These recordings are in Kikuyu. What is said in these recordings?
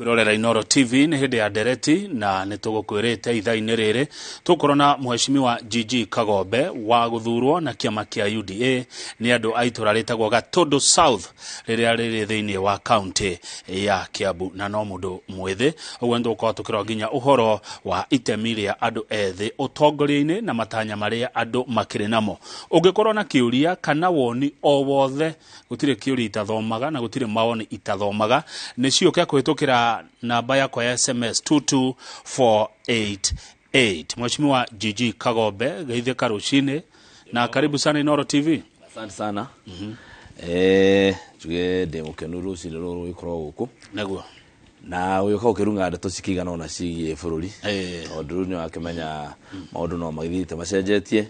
Kwĩrorera Inooro TV. Nĩ hĩndĩ ya ndereti na nĩ tũgũkwĩrĩte ithaa-inĩ rĩrĩ tũkorwo na mheshimiwa GG Kagombe wa gũthurwo na kĩama kĩa UDA nĩ andũ a itũra rĩtagwo Gatũndũ South rĩrĩa rĩrĩ thĩinĩ wa kaunti ya Kiambu, na no mũndũ mwĩthĩ. Ũguo nĩ tũgũkorwo tũkĩrora nginya ũhoro wa itemi rĩa andũ ethĩ ũtongoria-inĩ na matanya marĩa andũ makĩrĩ namo. Ũngĩkorwo na kĩũria kana woni o wothe, gũtirĩ kĩũria itathomaga na gũtirĩ mawoni itathomaga, nĩ ciũke kũhĩtũkĩra namba yakwa ya SMS 22488. Mheshimiwa GG Kagombe, geithĩka rũcinĩ na karibu sana Inooro TV. Asante sana. Njuge ndĩ mũkenu rũcinĩ rũrũ gũkorwo gũkũ na gũgĩũka gũkĩrunga ndeto cikĩigana ona cigiĩ bũrũri, tondũ rĩu nĩ wakĩmenya maũndũ no magĩthiĩte macenjetie,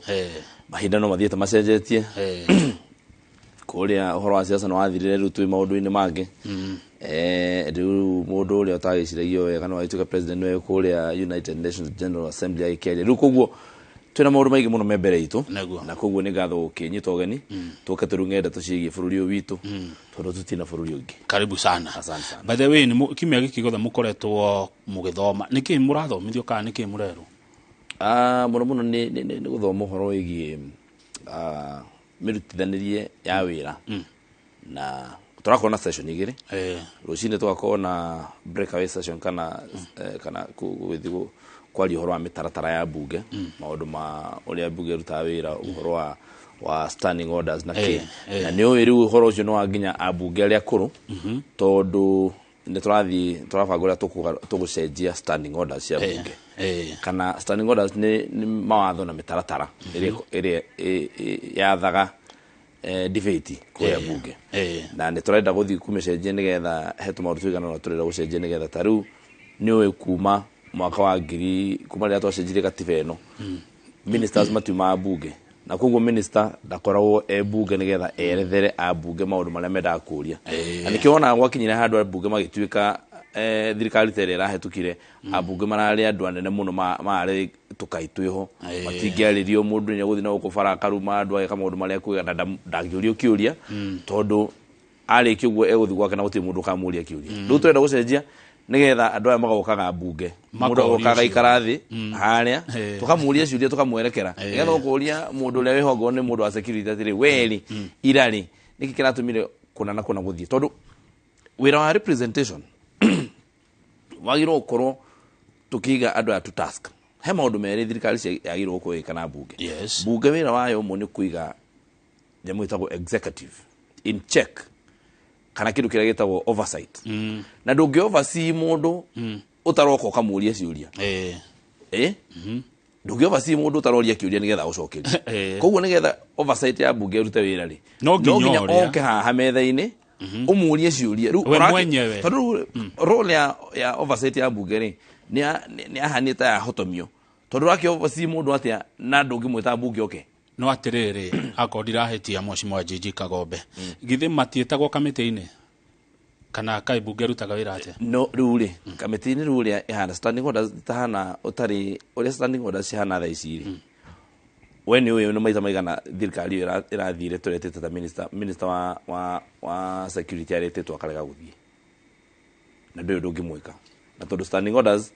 mahinda no mathiĩte macenjetie. Kũrĩa ũhoro wa siasa nĩ wathirire, rĩu twĩ maũndũ-inĩ mangĩ. Rĩu mũndũ ũrĩa ũtagĩciragio wega no agĩtuĩka president we kũrĩa United Nations General Assembly agĩkĩaria. Rĩu koguo twĩna maũndũ maingĩ mũno me mbere itũ, na koguo nĩ ngatho gũkĩnyita ũgeni tũke tũrunge ndeto ciĩgiĩ bũrũri ũyũ witũ, tondũ tũtirĩ na bũrũri ũngĩ. Karibu sana. Asante sana. By the way, nĩ kiumia gĩkĩ gĩothe mũkoretwo mũgĩthoma, nĩ kĩĩ mũrathomithio kana nĩ kĩĩ mũrerwo? Ah, mũno mũno nĩ gũthoma ũhoro wĩgiĩ mĩrutithanĩrie ya wĩra, na tũrakorwo na session igĩrĩ. Rũcinĩ tũgakorwo na breakaway session kana gũgĩthiĩ kwaria ũhoro wa mĩtaratara ya bunge, maũndũ ma ũrĩa bunge ĩrutaga wĩra, ũhoro wa standing orders na kĩ. Na nĩ ũĩ rĩu ũhoro ũcio nĩ wa nginya ambunge arĩa akũrũ, tondũ nĩ tũrathiĩ tũrabanga ũrĩa tũgũcenjia standing orders cia bunge, kana standing orders nĩ mawatho na mĩtaratara ĩrĩa yathaga debate kũrĩa bunge, na nĩ tũrenda gũthiĩ kũmĩcenjia nĩgetha he tũmaũndũ tũigana ũna tũrenda gũcenjia, nĩgetha ta rĩu nĩ ũĩ kuma mwaka wa ngiri, kuma rĩrĩa twacenjirie gatiba ĩno, ministers matiumaga bunge, na koguo minister ndakoragwo e bunge nĩgetha erethere ambunge maũndũ marĩa mendaga kũria. Na nĩkĩo wonaga gwakinyire handũ ambunge magĩtuĩka thirikari ta ĩrĩa ĩrahĩtũkire, ambunge mararĩ andũ anene mũno, mararĩ tũkai twĩho, matingĩarĩrio. Mũndũ nĩ egũthiĩ na gũkũ bara akaruma andũ, ageka maũndũ marĩa ekuiga, na ndangĩũrio kĩũria, tondũ arĩkia ũguo egũthiĩ gwake na gũtirĩ mũndũ ũkamũria kĩũria. Rĩu tũrenda gũcenjia nĩgetha andũ aya magokaga mbunge, mũndũ Makorio agoka agaikara thĩ harĩa, tũkamũria ciũria, tũkamwerekera, nĩgetha ũkũria mũndũ ũrĩa wĩho ongorwo nĩ mũndũ wa security atĩrĩ, werĩ irarĩ nĩkĩ kĩratũmire kũna na kũna gũthiĩ, tondũ wĩra wa representation wagĩrĩirwo gũkorwo tũkĩiga andũ aya to task. He maũndũ merĩ thirikari yagĩrĩirwo gũkorwo ĩgĩka na mbunge. Mbunge wĩra wayo ũmwe nĩ kũiga nyamũ ĩtagwo executive in check, kana kĩndũ kĩrĩa gĩtagwo oversight, na ndũngĩ oversee mũndũ ũtaroka ũkamũria ciũria. Ndũngĩ oversee mũndũ ũtaroria kĩũria nĩgetha ũcokerie. Koguo nĩgetha oversight ya mbunge ĩrute wĩra rĩ, No nginya ũrĩa. Oke haha metha-inĩ ũmũrie ciũria. Rĩu We mwenyewe. Tondũ rĩu role ya oversight ya mbunge rĩ, nĩ yahanĩte ta yahotomio, tondũ ũrakĩ oversee mũndũ atĩa na ndũngĩmwĩta mbunge oke? No atĩrĩrĩ, akorwo ndirahĩtia, mheshimiwa GG Kagombe, githĩ matiĩtagwo kamĩtĩ-inĩ, kana kaĩ mbunge ĩrutaga wĩra atĩa? No rĩu rĩ, kamĩtĩ-inĩ rĩu ũrĩa ĩhana standing orders itahana ũtarĩ ũrĩa standing orders cihana thaa ici rĩ, we nĩ ũĩ nĩ maita maigana thirikari ĩyo ĩrathire tũretĩte ta minister wa security aretĩtwo akarega gũthiĩ, na ndũrĩ ũndũ ũngĩmwĩka, na tondũ standing orders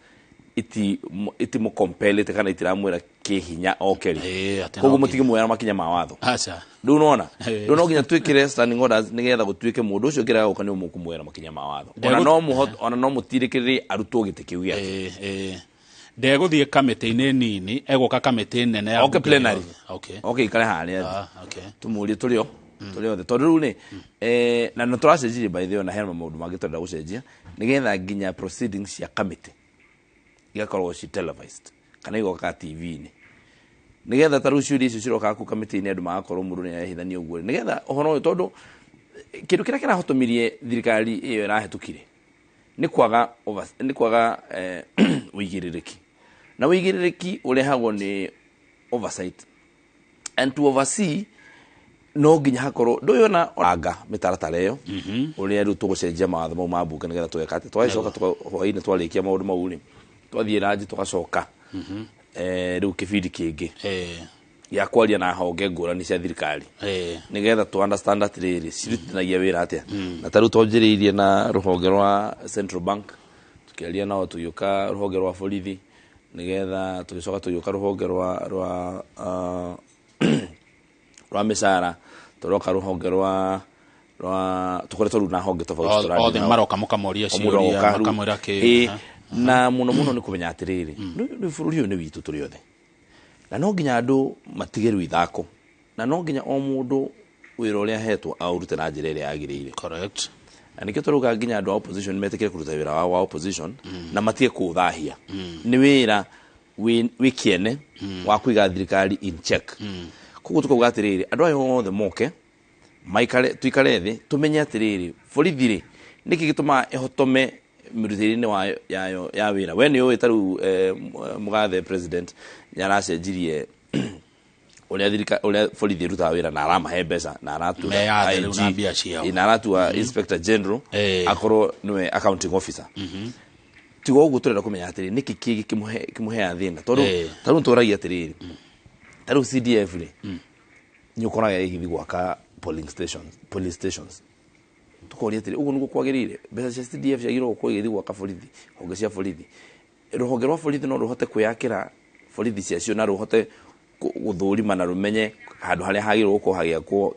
itimũcompelĩte kana itiramwĩra kĩhinya oke rĩ, Atĩ koguo no mũtingĩmuoya makinya ma watho. Aca. Rĩu nona rĩu no nginya twĩkĩre standing orders nĩgetha gũtuĩke mũndũ ũcio ũngĩrega gũka nĩ ũmũkũmuoera makinya ma watho, ona no ona no mũtindĩkĩrĩrie arutwo gĩtĩ kĩu gĩake. Ndegũthiĩ kamĩtĩ-inĩ nini, egũka kamĩtĩ nene ya Oke mbunge plenary. yothe. Okay. Oke ikare harĩa thĩ. Ah, okay. Tũmũrie tũrĩ o tũrĩ othe, tondũ rĩu nĩ na nĩ tũracenjirie, by the way, na hena maũndũ mangĩ tũrenda gũcenjia nĩgetha nginya proceedings cia committee igakorwo ci televised kana igoka TV-inĩ, nĩgetha ta rĩu ciũria icio cirokaga kũu kamĩtĩ-inĩ, andũ magakorwo mũndũ nĩ arehithania ũguo, nĩgetha ũhoro ũyũ, tondũ kĩndũ kĩrĩa kĩrahotomirie thirikari ĩyo ĩrahĩtũkire nĩ kwaga ũigĩrĩrĩki, na ũigĩrĩrĩki ũrehagwo nĩ oversight, and to oversee no nginya hakorwo ndũyona anga mĩtaratara ĩyo, ũrĩa rĩu tũgũcenjia mawatho mau ma mbunge nĩgetha tũgeka atĩ twagĩcoka hwaĩ-inĩ twarĩkia maũndũ mau rĩ, twathiĩ ranji tũgacoka rĩu kĩbindi kĩngĩ gĩa kwaria na honge ngũrani cia thirikari, nĩgetha tũ understand atĩrĩrĩ, cirutithanagia wĩra atĩa. Na ta rĩu twanjĩrĩirie na rũhonge rwa Central Bank. Tukiaria nao, tũgĩũka rũhonge rwa borithi, nĩgetha tũgĩcoka tũgĩũka rũhonge rwa mĩcara, tũroka rũhonge rwa tũkoretwo rĩu na honge tofauti tũrathiĩ othe nao. Maroka mũkamoria O mũndũ ciũria, agoka rĩu. makamwĩra kĩ. Ĩĩ, na mũno mũno nĩ kũmenya atĩrĩrĩ, rĩu bũrũri ũyũ nĩ witũ tũrĩ othe, na no nginya andũ matige rĩu ithako, na no nginya o mũndũ wĩra ũrĩa ahetwo aũrute na njĩra ĩrĩa yagĩrĩire. Na nĩkĩo tũrauga nginya andũ a opposition metĩkĩre kũruta wĩra wao wa opposition na matige kũũthahia. Nĩ wĩra wĩ kĩene wa kũiga thirikari in check. Koguo tũkauga atĩrĩrĩ, andũ aya othe moke maikare, tuikare thĩ, tũmenye atĩrĩrĩ, borithi rĩ, nĩkĩ gĩtũmaga ĩhotome mĩrutĩre-inĩ wayo yayo ya wĩra. We nĩ ũĩ ta rĩu mũgathe president nĩ aracenjirie ũrĩa ũrĩa borithi ĩrutaga wĩra, na aramahe mbeca na aratua Meyathe rĩu IG, na mbia ciao. Ĩ, na aratua inspector general akorwo nĩwe accounting officer. Tiga ũguo, tũrenda kũmenya atĩrĩ, nĩkĩ kĩngĩ kĩmũheaga thĩna, tondũ ta rĩu tũragia atĩrĩrĩ, ta rĩu CDF rĩ, nĩ ũkoraga ĩgĩthiĩ gwaka polling stations, police stations. Tukoria atĩrĩ, ũguo nĩguo kwagĩrĩire? Mbeca cia CDF ciagĩrĩirwo gũkorwo igĩthiĩ gwaka borithi, honge cia borithi. Rũhonge rwa borithi no rũhote kwĩyakĩra borithi ciacio na rũhote gũthũrima na rũmenye handũ harĩa hagĩrĩirwo gũkorwo hagĩakwo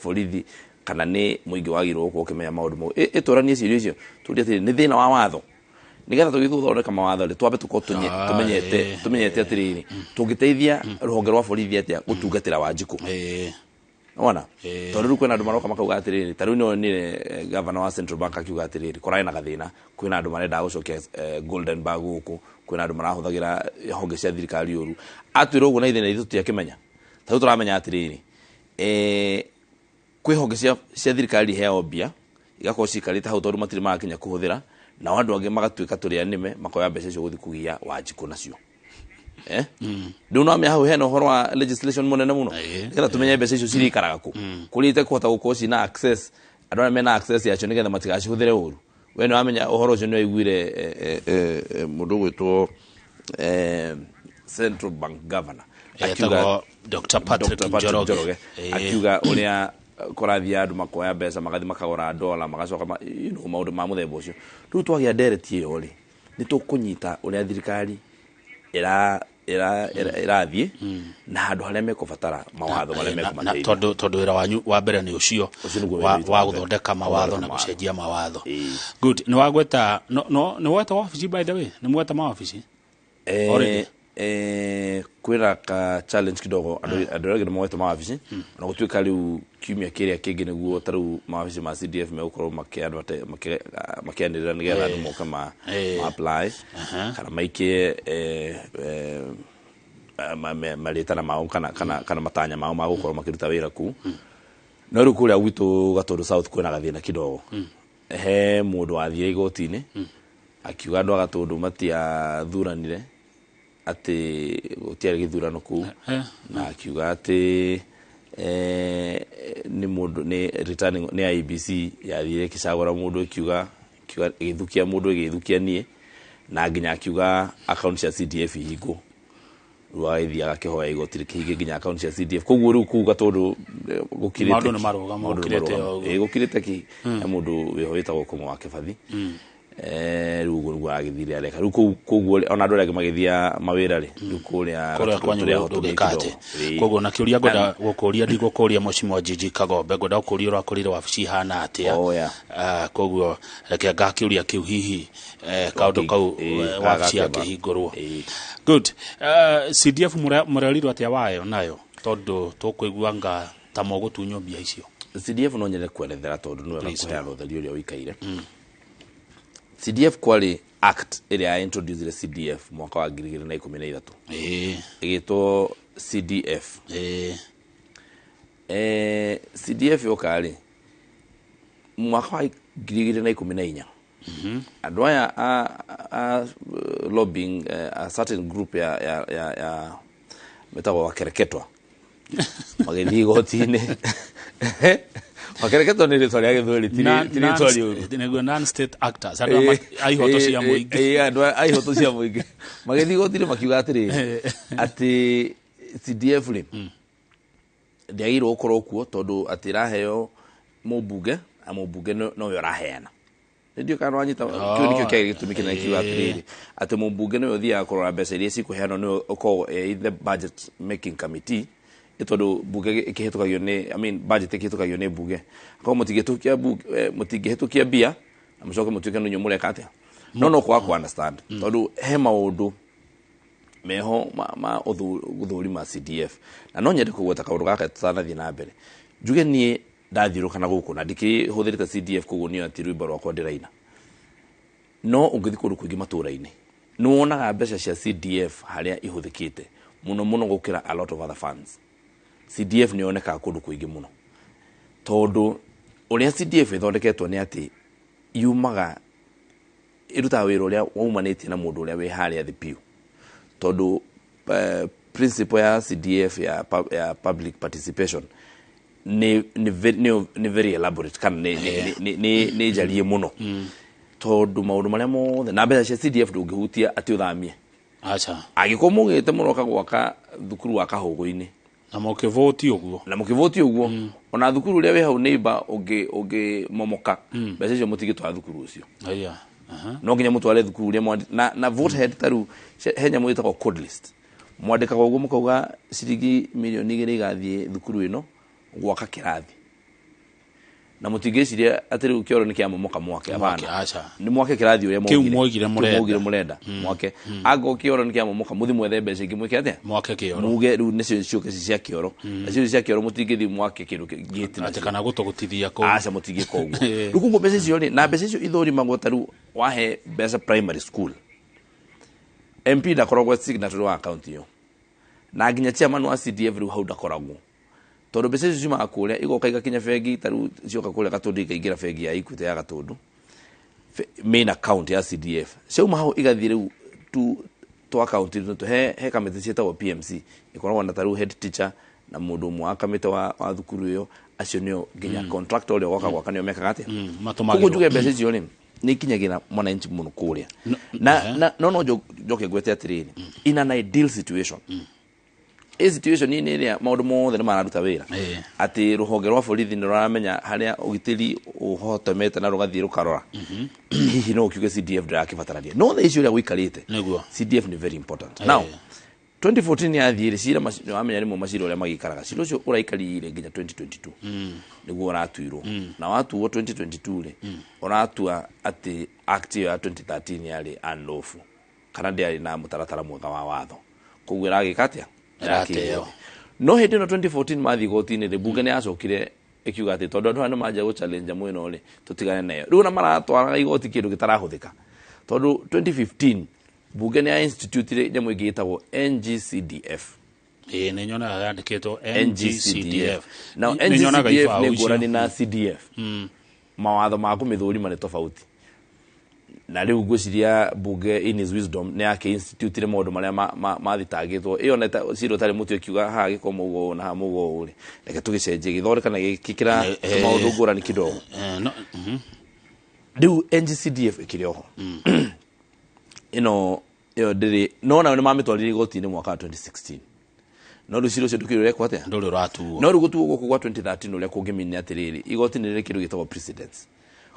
borithi, kana nĩ mũingĩ wagĩrĩirwo gũkorwo ũkĩmenya maũndũ mau? Ĩtũranie ciũria icio, tũrie atĩrĩ, nĩ thĩna wa watho, nĩgetha tũgĩthiĩ gũthondeka mawatho rĩ, twambe tũkorwo tũmenyete tũmenyete atĩrĩrĩ, tũngĩteithia rũhonge rwa borithi atĩa gũtungatĩra Wanjikũ. Wona, tondũ rĩu kwĩna andũ maroka makauga atĩrĩrĩ, ta rĩu nĩonire governor wa Central Bank akiuga atĩrĩrĩ, kũrarĩ na gathĩna, kwĩna andũ marendaga gũcokia golden bag gũkũ, kwĩna andũ marahũthagĩra honge cia thirikari ũru. Atwĩra ũguo na ithĩna ithuĩ tũtiakĩmenya. Ta rĩu tũramenya atĩrĩrĩ, kwĩ honge cia thirikari iheagwo mbia igakorwo cikarĩte hau tondũ matirĩ marakinya kũhũthĩra, nao andũ angĩ magatuĩka tũrĩa nĩme makoya mbeca icio gũthiĩ kũgia Wanjikũ nacio. Rĩu no hau hena ũhoro wa legislation mũnene mũno, nĩgetha tũmenye mbeca icio cirĩikaraga kũ, kũrĩa itekũhota gũkorwo cina access, andũ arĩa mena access yacio, nĩgetha matigacihũthĩre ũru. We nĩ wamenya ũhoro ũcio, nĩ waiguire mũndũ ũgwĩtwo Central Bank governor akiuga Etagwo Dr. Patrick Dr. Patrick Njoroge. Njoroge akiuga ũrĩa kũrathiĩ andũ makoya mbeca magathiĩ makagũra dola magacoka maũndũ ma mũthemba ũcio. Rĩu twagĩa ndereti ĩyo rĩ, nĩ tũkũnyita ũrĩa thirikari ĩrathiĩ na handũ harĩa mekũbatara mawatho marĩa mekũmateithia. Tondũ wĩra wanyu wa mbere nĩ ũcio, Ũcio nĩguo wĩra witũ wa wa mbere. gũthondeka mawatho na Gũthondeka mawatho. gũcenjia mawatho. Ĩĩ. Good. Nĩ wagweta no nĩ wagweta wabici, by the way, nĩ mweta mawabici already? Kwĩna ka challenge kidogo. Andũ arĩa angĩ nĩ moete mawabici, ona gũtuĩka rĩu kiumia kĩrĩa kĩngĩ nĩguo ta rĩu mawabici ma CDF megũkorwo makĩanĩrĩra nĩgetha andũ moke ma apply kana maikie marĩtana mao kana matanya mao ma gũkorwo makĩruta wĩra kũu. No rĩu kũrĩa gwitũ Gatũndũ South kwĩna gathĩna kidogo. He mũndũ wathire igoti-inĩ akiuga andũ a Gatũndũ matiathuranire, atĩ gũtiarĩ gĩthurano kũu, na akiuga atĩ nĩ mũndũ nĩ returning, nĩ IEBC yathire ĩgĩcagũra mũndũ, ĩkiuga ĩgĩthukia mũndũ, ĩgĩthukia niĩ, na nginya akiuga account cia CDF ihingwo. Rĩu agĩthiĩ agakĩhoya igoti rĩkĩhinge nginya account cia CDF. Koguo rĩu kũu Gatũndũ gũkirĩte Maũndũ nĩ marũgamu, maũndũ nĩ gũkirĩte marũgamu. o ũguo. Ĩ, gũkirĩte ki. He mũndũ wĩho wĩtagwo Kũng'o wa Kĩbathi. Rĩu ũguo nĩguo aragĩthire areka rĩu kũu. Koguo ona andũ arĩa angĩ magĩthiĩ mawĩra rĩ, rĩu kũrĩa kũrĩa Gatũndũ kwanyu tũrĩ ahotomie ndũngĩka atĩ kidogo. Ĩ. Koguo na kĩũria ngwenda gũkũria, ndigũkũria Mheshimiwa Gigi Kagombe, ngwenda gũkũria ũrakũrire wabici ihana atĩa. Oh, yeah. Koguo reke ngakĩũria kĩu hihi kaũndũ kau wabici gagakĩamba. yakĩhingũrwo. Ĩ. Good. CDF mũrerirwo atĩa wayo nayo, tondũ tũkũigua nga ta mũgũtunywo mbia icio? CDF no nyende kwerethera tondũ nĩ wega Please. kũheana ũtheri ũrĩa ũikaire. CDF, kwarĩ act ĩrĩa ya introduced CDF mwaka wa 2013, ĩgĩtwo CDF. CDF yoka rĩ mwaka wa 2014, andũ aya a lobbying, a certain group ya metagwo wakereketwa magĩthiĩ igoti-inĩ. Wakereketwa nĩ rĩtwa rĩa Gĩthweri, ti rĩtwa rĩũru. Nĩguo non state actors, andũ a ihoto cia mũingĩ. Ĩ, andũ a ihoto cia mũingĩ magĩthiĩ igoti-inĩ makiuga atĩrĩrĩ, atĩ CDF rĩ, ndĩagĩrĩirwo gũkorwo kuo, tondũ atĩ ĩraheo mũmbunge na mũmbunge nowe ũraheana. Ndio kana wanyita kĩu nĩkĩo kĩarĩ gĩtũmi kĩnene kiuga atĩrĩrĩ atĩ mũmbunge nĩwe ũthiaga kũrora mbeca iria cikũheanwo, nĩwe ũkoragwo in the budget making committee, nĩ tondũ bunge ĩkĩhĩtũkagio nĩ, I mean, budget ĩkĩhĩtũkagio nĩ bunge. Akorwo mũtingĩhĩtũkia bunge, mũtingĩhĩtũkia mbia na mũcoke mũtuĩke nĩ inyuĩ mũreka atĩa. No kwaga ku understand, tondũ he maũndũ meho ma gũthũrima CDF, na no nyende kũgweta kaũndũ gaka tũtanathiĩ na mbere. Njuge niĩ ndathiũrũka na gũkũ na ndikĩhũthĩrĩte CDF, koguo niĩ ti rwĩmbo rwakwa ndĩraina, no ũngĩthiĩ kũndũ kũingĩ matũũra-inĩ nĩ wonaga mbeca cia CDF harĩa ihũthĩkĩte mũno mũno gũkĩra a lot of other funds. CDF nĩ yonekaga kũndũ kũingĩ mũno, tondũ ũrĩa CDF ĩthondeketwo nĩ atĩ yumaga ĩrutaga wĩra ũrĩa waumanĩtie na mũndũ ũrĩa wĩ harĩa thĩ biũ, tondũ principle ya CDF ya public participation nĩ very elaborate kana nĩ njarie mũno, tondũ maũndũ marĩa mothe na mbeca cia CDF ndũngĩhutia atĩ ũthamie. Aca. Angĩkorwo mugĩte mũroka gwaka thukuru wa Kahũgũ-inĩ na mũkĩvũti ũguo, na mũkĩvũti ũguo, ona thukuru ũrĩa wĩ hau neighbor ũngĩ momoka, mbeca icio mũtingĩtwara thukuru ũcio. Aya. Aha. No nginya mũtware thukuru ũrĩa na vote head. Taru he nyamũ ĩtagwo code list, mwandĩkaga ũguo mũkauga ciringi mirioni 2 igathiĩ thukuru ĩno gwaka kĩrathi, na mũtingĩciria atĩ rĩu kĩoro nĩ kĩamomoka mwake. Mwake, hapana. Aca. Nĩ mwake kĩrathi ũrĩa Kĩu mwoigire kĩu mũrenda. mwaugire mũrenda mwake. Angorwo kĩoro nĩ kĩamomoka, mũthi mwethe mbeca ingĩ mwĩke atĩa? Mwake kĩoro. Muge rĩu nĩcio ciũke ci cia kĩoro, nacio cia kĩoro mũtingĩthiĩ mwake kĩndũ gĩti atĩ nacio. Kana gũtũgũtithia kũu. Aca, mũtingĩka ũguo. Rĩu koguo mbeca icio rĩ, na mbeca icio ithũrimagwo, ta rĩu wahe mbeca primary school, MP ndakoragwo signatory wa account ĩyo, na nginya chairman wa CDF rĩu hau ndakoragwo, tondũ mbeca icio ciumaga kũrĩa igoka igakinya bengi. Ta rĩu cioka kũrĩa Gatũndũ ikaingĩra bengi ya Equity ya Gatũndũ, main account ya CDF. Ciauma hau igathiĩ rĩu tu account tũ he kamĩtĩ ciĩtagwo PMC, ĩkoragwo na ta rĩu head teacher na mũndũ ũmwe wa kamĩtĩ wa thukuru ĩyo. Acio nĩo nginya contractor ũrĩa ũgoka gwaka nĩo mekaga atĩa? Matũmagĩrwo. Koguo njuge mbeca icio rĩ nĩ ikinyagĩra mwananchi mũno kũrĩa na no njoke ngwete atĩrĩrĩ, in an ideal situation, ĩ situation inĩ ĩrĩa maũndũ mothe nĩ mararuta wĩra, atĩ rũhonge rwa borithi nĩ rũramenya harĩa ũgitĩri ũhotomete na rũgathiĩ rũkarora, hihi no ũkiuge CDF ndĩrakĩbatarania, no thaa ici ũrĩa gũikarĩte, Nĩguo. CDF nĩ very important. Now 2014 yathiĩ rĩ, cira nĩ wamenya rĩmwe macira ũrĩa magĩikaraga, cira ũcio ũraikarire nginya 2022 nĩguo ũratuirwo, na watuo 2022 rĩ, ũratua atĩ act ĩyo ya 2013 yarĩ unlawful kana ndĩarĩ na mũtaratara mwega wa watho, koguo ĩragĩka atĩa? Ĩrateo. No hĩndĩ ĩno 2014 mathiĩ igoti-inĩ rĩ, bunge nĩ yacokire ĩkiuga atĩ tondũ andũ aya nĩ manjia gũ challenge mwena rĩ, tũtigane nayo. Rĩu ona maratwaraga igoti kĩndũ gĩtarahũthĩka, tondũ 2015 bunge nĩ ya institute nyamũ ĩngĩ ĩtagwo NGCDF. Ĩĩ, nĩ nyonaga yandĩkĩtwo NGCDF. Now Nĩ nyonaga NGCDF ibaũ nĩ icio. ngũrani na CDF, mawatho ma kũmĩthũrima nĩ tofauti, na rĩu ngwĩciria bunge in his wisdom nĩ yake institute maũndũ marĩa mathitangĩtwo ĩyo na cira ũtarĩ mũtĩ, ĩkiuga haha gĩkorwo mũguo ũũ na haha mũguo ũũ rĩ, reke tũgĩcenjie gĩthondeka na gĩkĩra maũndũ ngũrani kidogo. No. Rĩu NGCDF ĩkĩrĩ oho ĩno ĩyo ndĩrĩ, no nao nĩ mamĩtwarire igoti-inĩ mwaka wa 2016, no rĩu cira ũcio ndũkĩrĩ ũrekwo atĩa? Ndũrĩ ũratuo. No rĩu gũtuo gũkũ gwa 2013 ũrĩa kũngĩmini atĩrĩrĩ, igoti nĩ rĩrĩ kĩndũ gĩtagwo precedence,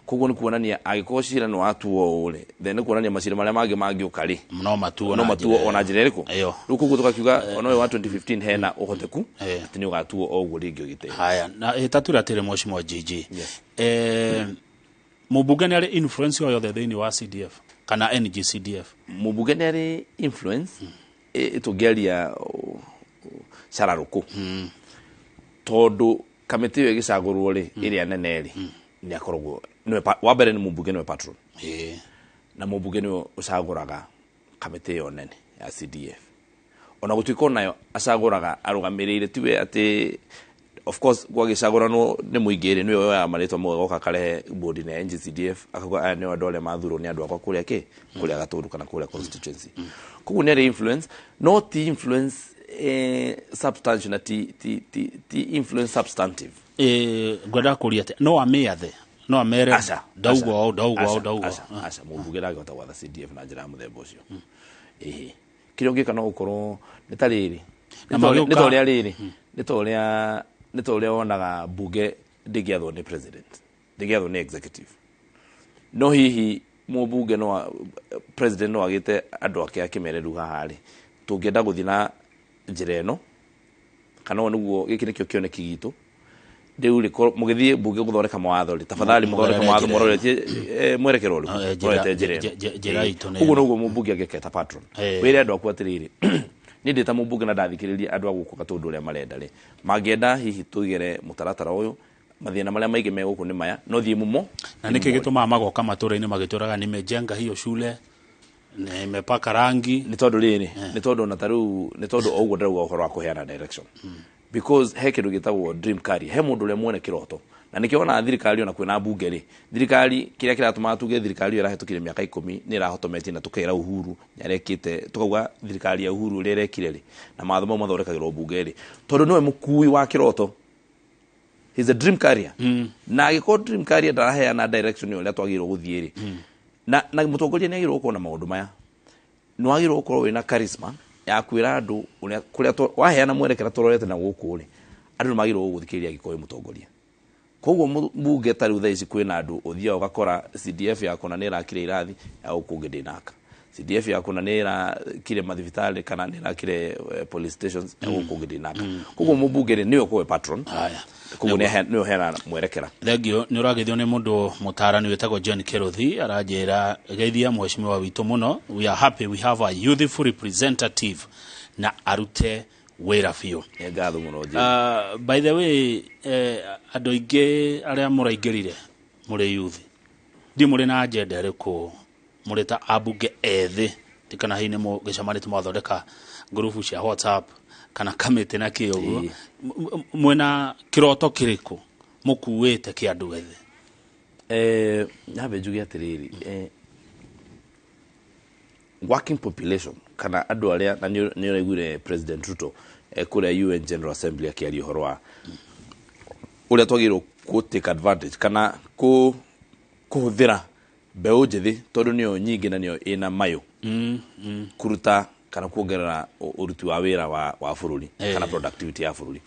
koguo nĩ kuonania angĩkorwo cira nĩ watuo ũũ rĩ, then nĩ kuonania macira marĩa mangĩ mangĩũka rĩ, no matuo. No matuo ona njĩra ĩrĩkũ. Ĩyo. Rĩu koguo tũkakiuga ona ũyũ wa 2015 hena ũhoteku atĩ nĩ ũgatuo o ũguo rĩngĩ ũgĩtĩo. Haya, na ĩtatũ atĩrĩ, mheshimiwa GG, Yes. Mũmbunge nĩ arĩ influence o yothe thĩinĩ wa CDF kana NGCDF? Mũmbunge nĩ arĩ influence, tũngĩaria cararũkũ, tondũ kamĩtĩ ĩyo ĩgĩcagũrwo rĩ, ĩrĩa nene rĩ, nĩ akoragwo nĩwe wa mbere nĩ mũmbunge, nĩwe patron, na mũmbunge nĩwe ũcagũraga kamĩtĩ ĩyo nene ya CDF, ona gũtuĩka onayo acagũraga arũgamĩrĩire tiwe atĩ of course gwagĩcagũranwo nĩ mũingĩ rĩ, nĩwe woyaga marĩtwa mau, agoka akarehe board ya NGCDF, akauga aya nĩo andũ arĩa mathurwo nĩ andũ akwa kũrĩa kĩ kũrĩa Gatũndũ kana kũrĩa constituency. Koguo nĩ arĩ influence, no ti influence substantial, na ti influence substantive. Ngwendaga kũria atĩ no amĩathe, no amere Aca. ndaugua ũũ, ndaugua ũũ, Aca, ndaugua aca, aca, mũmbunge ndangĩhota gwatha CDF na njĩra ya mũthemba ũcio. Ĩhĩ, kĩrĩa ũngĩka no gũkorwo nĩ ta rĩrĩ, Na nĩ ta magĩũka- ũrĩa rĩrĩ, nĩ ta ũrĩa wonaga bunge ndĩngĩathwo nĩ president, ndĩngĩathwo nĩ executive. No hihi mũmbunge no president no agĩte andũ ake akĩmere rĩu haha rĩ, tũngĩenda gũthiĩ na njĩra ĩno kana ũũ nĩguo gĩkĩ nĩkĩo kĩoneki gitũ. Rĩu rĩ, mũgĩthiĩ mbunge gũthondeka mawatho rĩ, tafadhali mũthondeke mawatho mũroretie mwerekero ũrĩkũ, mũrorete njĩra ĩno. Ũguo noguo mũmbunge angĩketa patron. Wĩre andũ aku atĩrĩrĩ, niĩ ndĩ ta mũmbunge na ndathikĩrĩria andũ a gũkũ Gatũndũ ũrĩa marenda rĩ, mangĩenda hihi tũigere mũtaratara ũyũ, mathĩna marĩa maingĩ me gũkũ nĩ maya, no thiĩ mumo. Na nĩkĩ gĩtũmaga magoka matũra-inĩ magĩtũraga nimejenga hiyo shule, nimepaka rangi? Nĩ tondũ rĩrĩ, nĩ tondũ ona ta rĩu, nĩ tondũ o ũguo ndĩrauga ũhoro wa kũheana direction. Because he kĩndũ gĩtagwo dream carrier, he mũndũ ũrĩa mwene kĩroto. Na nĩkĩo ona thirikari ona kwĩna mbunge rĩ, thirikari kĩrĩa kĩratũmaga tuge thirikari ĩyo ĩrahĩtũkire mĩaka 10 nĩ ĩrahotometie na tũkera Uhuru nĩarekĩte, tukauga thirikari ya Uhuru ũrĩa ĩrekire rĩ, na mawatho mau mathondekagĩrwo mbunge rĩ, tondũ nĩwe mũkui wa kĩroto. He's a dream carrier. Na angĩkorwo dream carrier ndaraheana direction ĩyo ũrĩa twagĩrĩirwo gũthiĩ rĩ, na mũtongoria nĩ agĩrĩirwo gũkorwo na maũndũ maya. Nĩ wagĩrĩirwo gũkorwo wĩna charisma ya kwĩra andũ ũrĩa kũrĩa waheana mwerekera tũrorete na gũkũ rĩ, andũ nĩ magĩrĩirwo gũgũthikĩrĩria angĩkorwo wĩ mũtongoria. Koguo mbunge ta rĩu thaa ici kwĩna andũ ũthiaga ũgakora CDF ya kũna nĩ ĩrakire irathi ya gũkũ ũngĩ ndĩnaka, CDF ya kũna nĩ ĩrakire mathibitarĩ kana nĩ ĩrakire police stations ya gũkũ ũngĩ ndĩnaka. Koguo mũmbunge rĩ, nĩwe ũkorwo patron. Koguo nĩwe ũheanaga mwerekera. Thengio, nĩ ũragĩthio nĩ mũndũ mũtaarani wĩtagwo John Kerothi, aranjĩra geithia mheshimiwa witũ mũno, we are happy we have a youthful representative na arute wĩra biũ. Nĩ ngatho mũno, Jane. By the way, andũ aingĩ arĩa mũraingĩrire mũrĩ youth, ndiũ mũrĩ na agenda ĩrĩkũ mũrĩ ta ambunge ethĩ, ti kana hihi nĩ mũgĩcemanĩtie mwathondeka ngurubu cia WhatsApp kana kamĩtĩ na kĩ ũguo, mwĩna kĩroto kĩrĩkũ mũkuĩte kĩa andũ ethĩ? Nyambe njuge atĩrĩrĩ, working population kana andũ arĩa, na nĩ ũraiguire President Ruto kũrĩa UN General Assembly akĩaria ũhoro wa ũrĩa twagĩrĩirwo kũ take advantage kana kũhũthĩra mbeũ njĩthĩ tondũ nĩyo nyingĩ na nĩyo ĩna mayũ kũruta kana kuongerera ũruti wa wĩra wa bũrũri kana productivity ya bũrũri.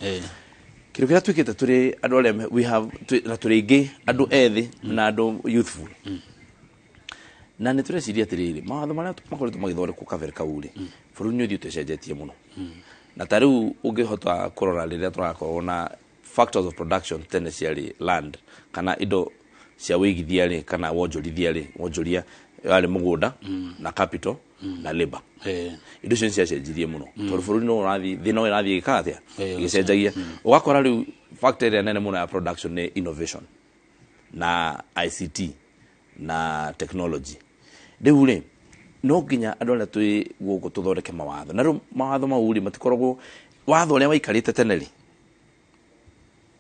Kĩndũ kĩrĩa twĩkĩte tũrĩ andũ arĩa we have na tũrĩ aingĩ andũ ethĩ na andũ youthful, na nĩ tũreciria atĩrĩrĩ, mawatho marĩa makoretwo magĩthondekwo kabere kau rĩ, bũrũri nĩ ũthiĩte ũcenjetie mũno. Na ta rĩu ũngĩhota kũrora rĩrĩa tũrakorwo na factors of production tene ciarĩ land kana indo cia wĩigithia rĩ, kana wonjorithia rĩ, wonjoria warĩ mũgũnda na capital na labor. Indo icio nĩ ciacenjirie mũno tondũ bũrũri no ũrathiĩ, thĩ no ĩrathiĩ ĩgĩkaga atĩa, ĩgĩcenjagia. Ũgakora rĩu factor ĩrĩa nene mũno ya production nĩ innovation na ICT na technology. Rĩu rĩ, no nginya andũ arĩa twĩ gũkũ tũthondeke mawatho, na rĩu mawatho mau rĩ matikoragwo watho ũrĩa waikarĩte tene rĩ,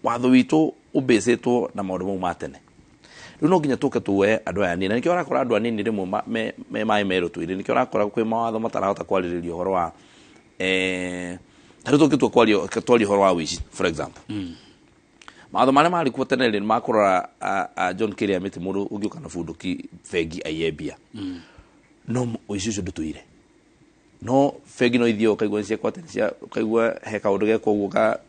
watho witũ ũbĩcĩtwo na maũndũ mau ma tene. Rĩu no nginya tũke tuoe andũ aya anini, na nĩkĩo ũrakora andũ anini rĩmwe me maĩ merũ twĩrĩ, nĩkĩo ũrakora kwĩ mawatho matarahota kwarĩrĩria ũhoro wa ta rĩu tũngĩtua twaria ũhoro wa ũici for example, mawatho marĩa marĩ kuo tene rĩ, makũrora John Kĩrĩa mĩtĩ mũndũ ũngĩũka na bunduki bengi aiye mbia, no ũici ũcio ndũtũire. No bengi no ithiĩ ũkaigua nĩ ciekwo atĩ, ũkaigua he kaũndũ gekwo ũguo ka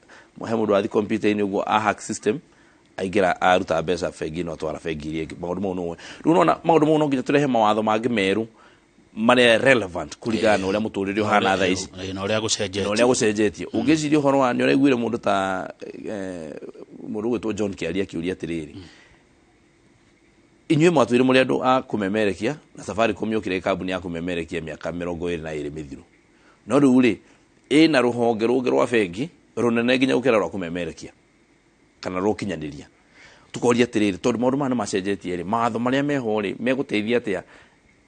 he mũndũ wathiĩ computer-inĩ ũguo a hack system aingĩra aruta mbeca bengi no atwara bengi iria ĩngĩ. Maũndũ mau no rĩu nona maũndũ mau no nginya tũrehe mawatho mangĩ merũ marĩa relevant kũringana na ũrĩa mũtũrĩre ũhana thaa ici na ũrĩa gũcenjetie, na ũrĩa gũcenjetie. Ũngĩciria ũhoro wa nĩ ũraiguire mũndũ ta mũndũ ũgwĩtwo John Kĩaria akĩũria atĩrĩrĩ, inyuĩ mwatwĩre mũrĩ andũ a kũmemerekia na Safaricom yokire kambuni ya kũmemerekia mĩaka 22 mĩthiru, no rĩu rĩ ĩna rũhonge rũngĩ rwa bengi rũnene nginya gũkĩra rwa kũmemerekia kana rũkinyanĩria. Tukoria atĩrĩrĩ, tondũ maũndũ maya nĩ macenjetie rĩ, mawatho marĩa meho rĩ megũteithia atĩa?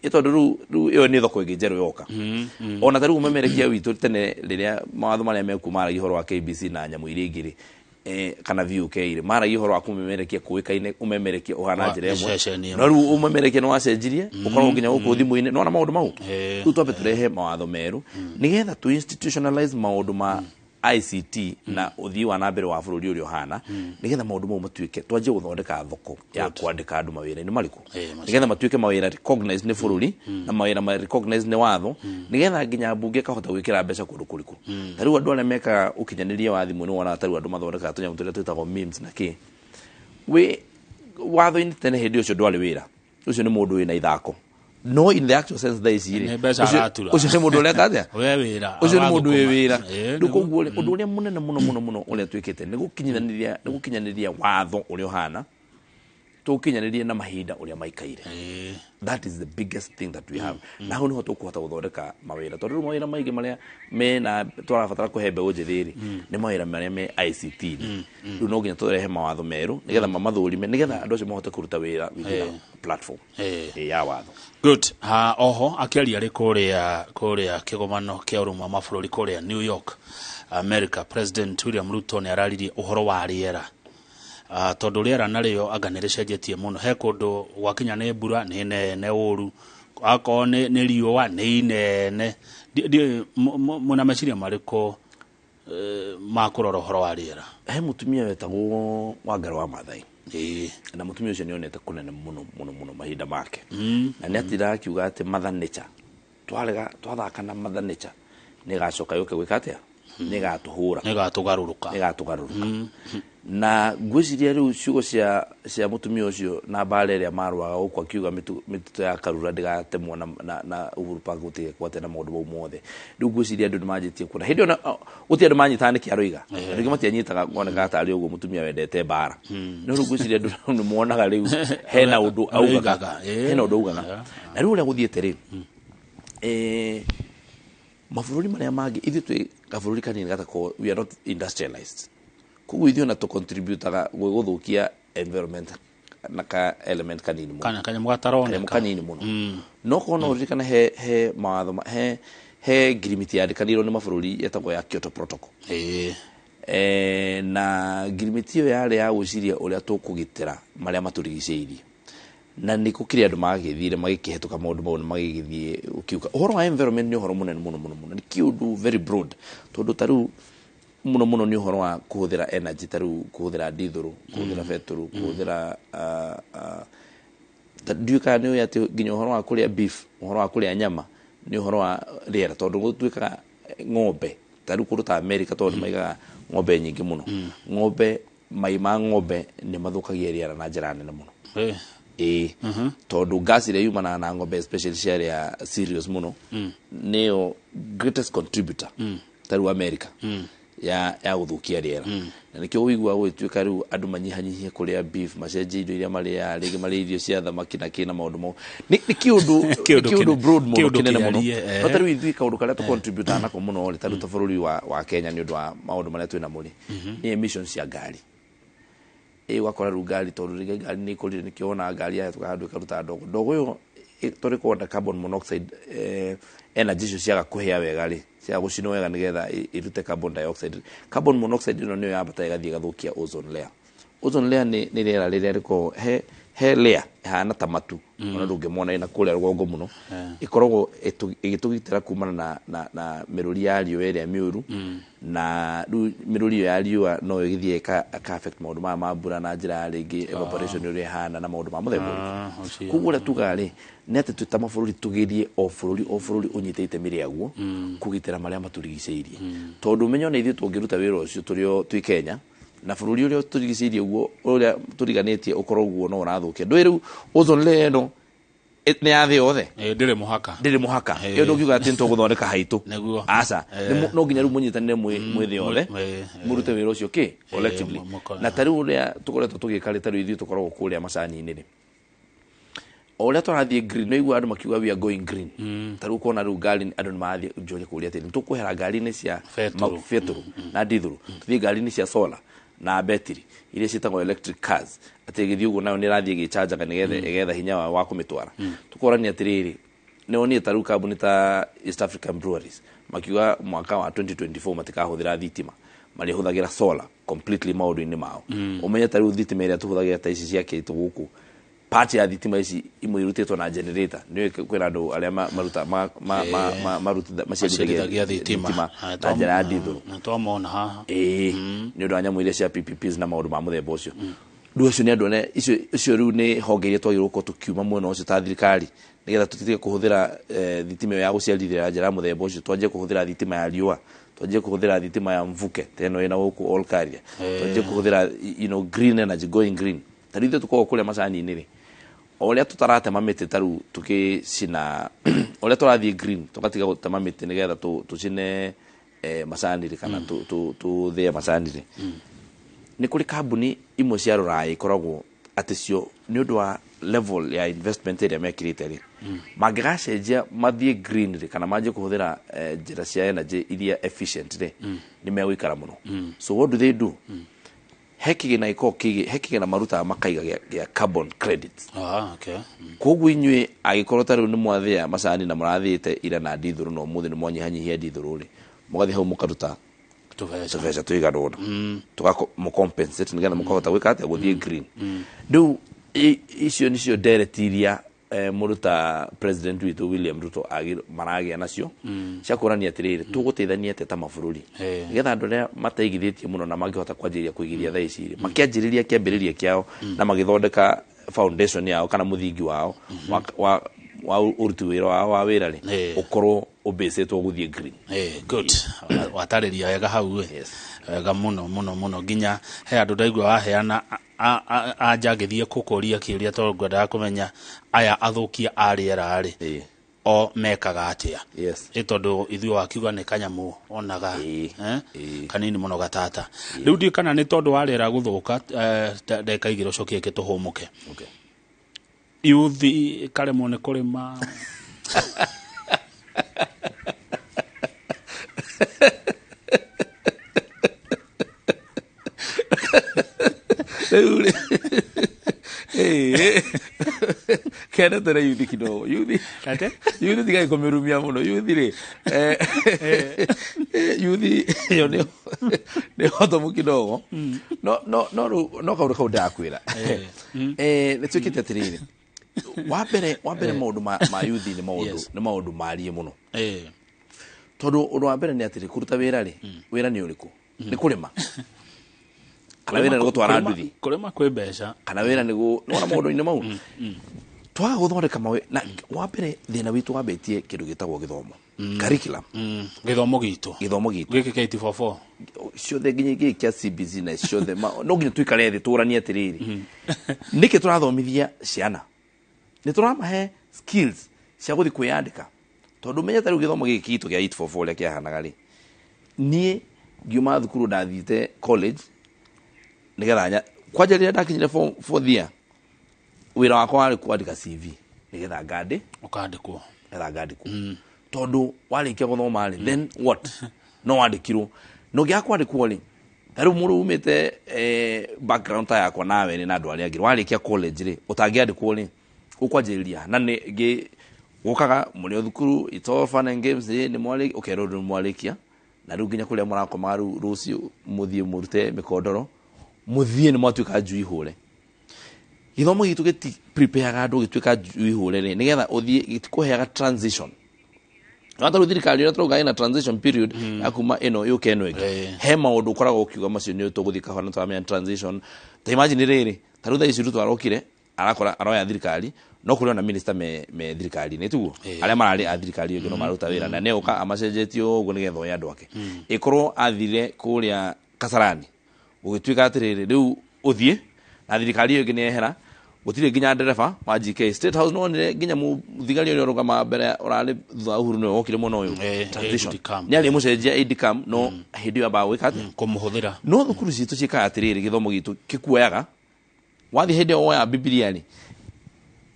Ĩ tondũ rĩu ĩyo nĩ thoko ĩngĩ njerũ yoka. Ona ta rĩu ũmemerekia witũ tene rĩrĩa mawatho marĩa mekuo maragia ũhoro wa KBC na nyamũ iria ingĩ rĩ, kana VUK rĩ, maragia ũhoro wa kũmemerekia kũĩkaine, ũmemerekia ũhana njĩra ĩmwe. No rĩu ũmemerekia nĩ wacenjirie, ũkorwo nginya gũkũ thimũ-inĩ, nĩwona maũndũ mau? Rĩu twambe tũrehe mawatho merũ nĩgetha tũ institutionalize maũndũ ma ICT na ũthii wa na mbere wa bũrũri ũrĩa ũhana, nĩgetha maũndũ mau matuĩke, twanjie gũthondeka thoko ya kwandĩka andũ mawĩra-inĩ marĩkũ, nĩgetha matuĩke mawĩra recognized nĩ bũrũri na mawĩra ma recognized nĩ watho, nĩgetha nginya mbunge ĩkahota gwĩkĩra mbeca kũndũ kũrĩkũ. Ta rĩu andũ arĩa mekaga ũkinyanĩria wa thimũ nĩ wonaga ta rĩu andũ mathondekaga tũnyamũ tũrĩa twĩtagwo memes na kĩ. Wĩ watho-inĩ tene hĩndĩ ũcio ndwarĩ wĩra. Ũcio nĩ mũndũ wĩna ithako, no in the actual sense thaa ici rĩ, Nĩ mbeca aratura. Ũcio nĩ mũndũ ũreka atĩa? We wĩra. Ũcio nĩ mũndũ wĩ wĩra. Ĩĩ, Rĩu nĩguo. koguo rĩ, ũndũ ũrĩa mũnene mũno mũno mũno ũrĩa twĩkĩte nĩ gũkinyanĩria watho ũrĩa ũhana, tũkinyanĩrie na mahinda ũrĩa maikaire. That is the biggest thing that we have, na hau niho tũkũhota gũthondeka mawĩra, tondũ rĩu mawĩra maingĩ marĩa mena tũrabatara kũhe mbeũ njĩthĩ rĩ, nĩ mawĩra marĩa me ICT. Rĩu no nginya tũrehe mawatho merũ nĩgetha mamathũrime, nĩgetha andũ acio mahote kũruta wĩra within a platform ya watho. Good. Ha, oho akĩaria rĩ kũrĩa kĩgomano kĩa ũrũmwe wa mabũrũri kũrĩa New York, America, President William Ruto nĩ araririe ũhoro wa rĩera, tondũ rĩera narĩo anga nĩ rĩcenjetie mũno. He kũndũ gwakinya nĩ mbura nĩ nene ũru, akorwo nĩ riũa nĩ inene. Mwĩna meciria marĩkũ ma kũrora ũhoro wa rĩera? He mũtumia wetagwo Wangari wa Maathai, na mũtumia ũcio nĩ onete kũnene mũno mũno mũno mahinda make, na nĩ atindaga akiuga atĩ mother nature, twarega twathaka na mother nature, nĩ ĩgacoka yũke gwĩka atĩa? Nĩ ĩgatũhũra. Nĩ gatũgarũrũka. Nĩ gatũgarũrũka. Na ngwĩciria rĩu ciugo cia mũtumia ũcio na mbara ĩrĩa marũaga gũkũ, akiuga mĩtitũ ya Karura ndĩgatemwo na Uhuru Park gũtigekwo atĩa na maũndũ mau mothe, rĩu ngwĩciria andũ nĩ manjĩtie kuona hĩndĩ ĩyo gũtirĩ andũ manyitaga nĩkĩ aroiga. Andũ aingĩ matianyitaga, monekaga tarĩ ũguo mũtumia wendete mbara, no rĩu ngwĩciria andũ nĩ monaga rĩu hena ũndũ augaga. Oigaga, Hena ũndũ augaga. Na rĩu ũrĩa gũthiĩte rĩ, mabũrũri marĩa mangĩ, ithuĩ twĩ kabũrũri kanini gatako, we are not industrialized, koguo ithuĩ ona tũcontributaga gwĩ gũthũkia environment na ka element kanini mũno. Kana kanyamũ gataroneka. Kanyamũ kanini mũno. No korwo no ũririkane, he mawatho he ngirimiti yandĩkanĩirwo nĩ mabũrũri yetagwo ya Kyoto Protocol. Na ngirimiti ĩyo yarĩ ya gwĩciria ũrĩa tũkũgitĩra marĩa matũrigicĩirie, na nĩ gũkĩrĩ andũ magĩthire magĩkĩhetũka maũndũ mau na magĩgĩthiĩ ũkiuga ũhoro wa environment nĩ ũhoro mũnene mũno mũno mũno, nĩ kĩũndũ very broad, tondũ ta rĩu mũno mũno nĩ ũhoro wa kũhũthĩra energy, ta rĩu kũhũthĩra ndithũrũ, kũhũthĩra betũrũ, kũhũthĩra ndiũĩ kana nĩ ũĩ atĩ nginya ũhoro wa kũrĩa beef, ũhoro wa kũrĩa nyama nĩ ũhoro wa rĩera, tondũ gũtuĩkaga ng'ombe ta rĩu kũndũ ta America, tondũ nĩ maigaga ng'ombe nyingĩ mũno, ng'ombe, mai ma ng'ombe nĩ mathũkagia rĩera na njĩra nene mũno. Ĩĩ, tondũ gas ĩrĩa yumanaga na ng'ombe, especially ciarĩa cereals mũno, nĩyo greatest contributor ta rĩu America ya gũthũkia rĩera. Na nĩkĩo ũiguaga gũgĩtuĩka rĩu andũ manyihanyihie kũrĩa beef, macenjie indo iria marĩaga, rĩngĩ marĩe irio cia thamaki na kĩ na maũndũ mau. Nĩ kĩũndũ Kĩũndũ nĩ kĩũndũ broad mũno, kĩũndũ kĩnene mũno. kĩarie, No ta rĩu ithuĩ kaũndũ karĩa tũcontributaga nako mũno rĩ, ta rĩu ta bũrũri wa Kenya, nĩ ũndũ wa maũndũ marĩa twĩ namo rĩ, nĩ emissions cia ngari. Ũgakora rĩu ngari, tondũ rĩngĩ ngari nĩ ĩkũrire, nĩkĩo wonaga ngari yahetũka handũ ĩkaruta ndogo. Ndogo ĩyo tondũ ĩkoragwo na carbon monoxide, energy icio ciaga kũhĩa wega rĩ, ciaga gũcinwo wega nĩgetha ĩrute carbon dioxide, carbon monoxide ĩno nĩyo yambata ĩgathiĩ ĩgathũkia ozone layer. Ozone layer nĩ rĩera rĩrĩa rĩkoragwo he layer ĩhana ta matu, ona ndũngĩmona, ĩna kũrĩa rũgongo mũno, ĩkoragwo ĩgĩtũgitĩra kumana na mĩrũri ya riũa ĩrĩa mĩũru. Na rĩu mĩrũri ĩyo ya riũa no ĩgĩthiĩ ĩka affect maũndũ maya ma mbura na njĩra ya rĩngĩ evaporation ũrĩa ĩhana na maũndũ ma mũthemba ũrĩkũ. Ũcio. Koguo ũrĩa tugaga rĩ, nĩ atĩ twĩ ta mabũrũri tũgerie o bũrũri o bũrũri ũnyite itemi rĩaguo kũgitĩra marĩa matũrigicĩirie, tondũ ũmenye ona ithuĩ tũngĩruta wĩra ũcio tũrĩ o twĩ Kenya, na bũrũri ũrĩa tũrigicĩirie ũguo, ũrĩa tũriganĩtie ũkorwo ũguo no ũrathũkia. Ndũĩ rĩu ozone layer ĩno nĩ ya thĩ yothe. Ndĩrĩ mũhaka. Ndĩrĩ mũhaka. Ĩyo ndũngiuga atĩ nĩtũgũthondeka haitũ. Nĩguo. Aca. No nginya rĩu mũnyitanĩre mwĩ thĩ yothe, mũrute wĩra ũcio kĩ collectively. Na ta rĩu ũrĩa tũkoretwo tũgĩka rĩ, ta rĩu ithuĩ tũkoragwo kũrĩa macani-inĩ rĩ, o ũrĩa tũrathiĩ green, nĩ ũiguaga andũ makiuga we are going green. Ta rĩu ũkona rĩu ngari andũ nĩ marathiĩ njũria kũria atĩrĩ, nĩtũkwehera ngari-inĩ cia Betũrũ. Betũrũ na ndithũrũ, tũthiĩ ngari-inĩ cia solar na betiri iria ciĩtagwo electric cars, atĩ ĩgĩthiĩ ũguo nayo nĩ ĩrathiĩ ĩgĩchanjaga nĩgetha ĩgetha hinya wayo wa kũmĩtwara. Tũkorania atĩrĩrĩ, nĩ wonire ta rĩu kambuni ta East African Breweries makiuga mwaka wa 2024 matikahũthĩra thitima, marĩhũthagĩra solar completely maũndũ-inĩ mao. Ũmenye ta rĩu thitima ĩrĩa tũhũthagĩra ta ici ciakĩtwo gũkũ, part ya thitima ici imwe irutĩtwo na generator. Nĩ kwĩna andũ arĩa maruta maciarithagia Maciarithagia thitima na njĩra ya ndithũrũ. Na twamona haha. Ĩĩ, nĩ ũndũ wa nyamũ iria cia PPPs na maũndũ ma mũthemba ũcio. Rĩu acio nĩ andũ arĩa icio rĩu nĩ honge iria twagĩrĩirwo gũkorwo tũkiuma mwena ũcio ta thirikari, nĩgetha tũtige kũhũthĩra thitima ĩyo ya gũciarithia na njĩra ya mũthemba ũcio, twanjie kũhũthĩra thitima ya riũa, twanjie kũhũthĩra thitima ya mvuke ta ĩno ĩna gũkũ Olkaria, twanjie kũhũthĩra green energy, going green. Ta rĩu ithuĩ tũkoragwo kũrĩa macani-inĩ rĩ, O ũrĩa tũtaratema mĩtĩ ta rĩu tũgĩcina, ũrĩa tũrathiĩ green, tũgatiga gũtema mĩtĩ nĩgetha tũcine macani rĩ, kana tũthĩe macani rĩ, nĩ kũrĩ kambuni imwe cia rũraya ikoragwo atĩ cio nĩ ũndũ wa level ya investment ĩrĩa mekĩrĩte rĩ, mangĩgacenjia mathiĩ green rĩ, kana manjie kũhũthĩra njĩra cia energy iria efficient rĩ, nĩ megũikara mũno. So what do they do? He kĩgĩna gĩkoragwo he kĩgĩna marutaga makaiga gĩa carbon credits. Ah, okay. Koguo inyuĩ angĩkorwo ta rĩu nĩ mwathĩa macani na mũrathĩĩte ira na ndithũrũ, na ũmũthĩ nĩ mwanyihanyihia ndithũrũ rĩ, mũgathiĩ hau mũkaruta tũbeca tũbeca tũigana ũna tũkamũ-compensate nĩgetha mũkahota gwĩka atĩa? Gũthiĩ green. Rĩu icio nĩcio ndereti iria mũndũ ta president witũ William Ruto maragĩa nacio cia kuonania atĩrĩrĩ, tũgũteithania atĩa ta mabũrũri nĩgetha andũ arĩa mateigithĩtie mũno na mangĩhota kwanjĩrĩria kũigithia thaa ici rĩ, makĩanjĩrĩria kĩambĩrĩria kĩao na magĩthondeka foundation yao kana mũthingi wao wa ũruti wĩra wao wa wĩra rĩ, ũkorwo ũbĩcĩtwo gũthiĩ green. Good. Watarĩria wega hau ĩ. Yes. Wega mũno mũno mũno, nginya he andũ ndaigua waheana anja ngĩthiĩ kũkũria kĩũria tondũ ngwendaga kũmenya aya athũkia a rĩera rĩ, o mekaga atĩa. Ĩ tondũ ithuĩ wakiuga nĩ kanyamũ onaga kanini mũno gatata. Rĩu ndiũ kana nĩ tondũ wa rĩera gũthũka, ndagĩka igĩrĩ ũcokie ĩngĩ tũhũmũke. Okay. Yuthi karemwo nĩ kũrĩma. Rĩu rĩ, kendete na yuthi kidogo yuthi. Ate? Yuthi tigai kũmĩrumia mũno yuthi rĩ, yuthi ĩyo nĩ hotomu kidogo, no rĩu no kaũndũ kau ndakwĩra, nĩ twĩkĩte atĩrĩrĩ, wa mbere maũndũ ma yuthi nĩ maũndũ nĩ maũndũ marie mũno, tondũ ũndũ wa mbere nĩ atĩrĩ, kũruta wĩra rĩ, wĩra nĩ ũrĩkũ? Nĩ kũrĩma kana wĩra nĩ gũtwara nduthi? Kũrĩma kwĩ mbeca. Kana wĩra nĩ nĩwona maũndũ-inĩ mau twaga gũthondeka mawe na wa mbere thĩna witũ wambĩtie kĩndũ gĩtagwo gĩthomo, curriculum. Gĩthomo gitũ. Gĩthomo gitũ. Gĩkĩ kĩa 844. Ciothe, nginya gĩkĩ kĩa CBC na ciothe, no nginya tuikare thĩ tũranie atĩrĩrĩ, nĩkĩ tũrathomithia ciana? Nĩ tũramahe skills cia gũthiĩ kwĩyandĩka? Tondũ menye ta rĩu gĩthomo gĩkĩ gitũ kĩa 844 ũrĩa kĩahanaga rĩ, niĩ ngiuma thukuru ndathiĩte college nĩgetha kwanja rĩrĩa ndakinyire fourth year, wĩra wakwa warĩ kwandĩka CV nĩgetha ngandĩ Ũkandĩkwo. Nĩgetha ngandĩkwo, tondũ warĩkia gũthoma rĩ, then what? No wandĩkirwo na ũngĩaga kwandĩkwo rĩ, ta rĩu mũndũ umĩte background ta yakwa nawe rĩ, na andũ arĩa angĩ, warĩkia college rĩ, ũtangĩandĩkwo rĩ, ũkwanjĩrĩria na nĩ ngĩ gũkaga mũrĩ o thukuru, it's all fun and games, nĩ mwarĩ ũkerwo rĩu mwarĩkia na rĩu nginya kũrĩa mũrakomaga rĩu rũciũ mũthiĩ mũrute mĩkondoro, mũthiĩ nĩ mwatuĩka njui hũre. Gĩthomo gitũ gĩti prepareaga andũ gĩtuĩka njui hũre rĩ, nĩgetha ũthiĩ, gĩtikũheaga transition. No ta rĩu thirikari ĩrĩa tũrauga ĩna transition period ya kuma ĩno yũke ĩno ĩngĩ, he maũndũ ũkoragwo ũkiuga macio nĩ tũgũthiĩ kahora na tũramenya transition. Ta imagine rĩrĩ, ta rĩu thaa ici Ruto arokire arakora aroya thirikari, no kũrĩ ona minister me thirikari-inĩ tiguo, arĩa mararĩ a thirikari ĩyo ĩngĩ no maruta wĩra na nĩ ũka amacenjetie ũguo nĩgetha oye andũ ake. Ĩkorwo athire kũrĩa Kasarani gũgĩtuĩka atĩrĩrĩ, rĩu ũthiĩ na thirikari ĩyo ĩngĩ nĩ yehera, gũtirĩ nginya ndereba wa GK State House, no wonire nginya mũthigari ũrĩa ũrũgamaga mbere ũrarĩ thutha wa Uhuru nĩwe wokire mwena ũyũ. Transition. Aide camp. Nĩ arĩ mũcenjia aide camp, no hĩndĩ ĩyo ambaga gwĩka atĩa? Kũmũhũthĩra. No thukuru citũ ciĩkaga atĩrĩrĩ, gĩthomo gitũ gĩkuoyaga wathiĩ hĩndĩ ĩyo woya Bibilia rĩ,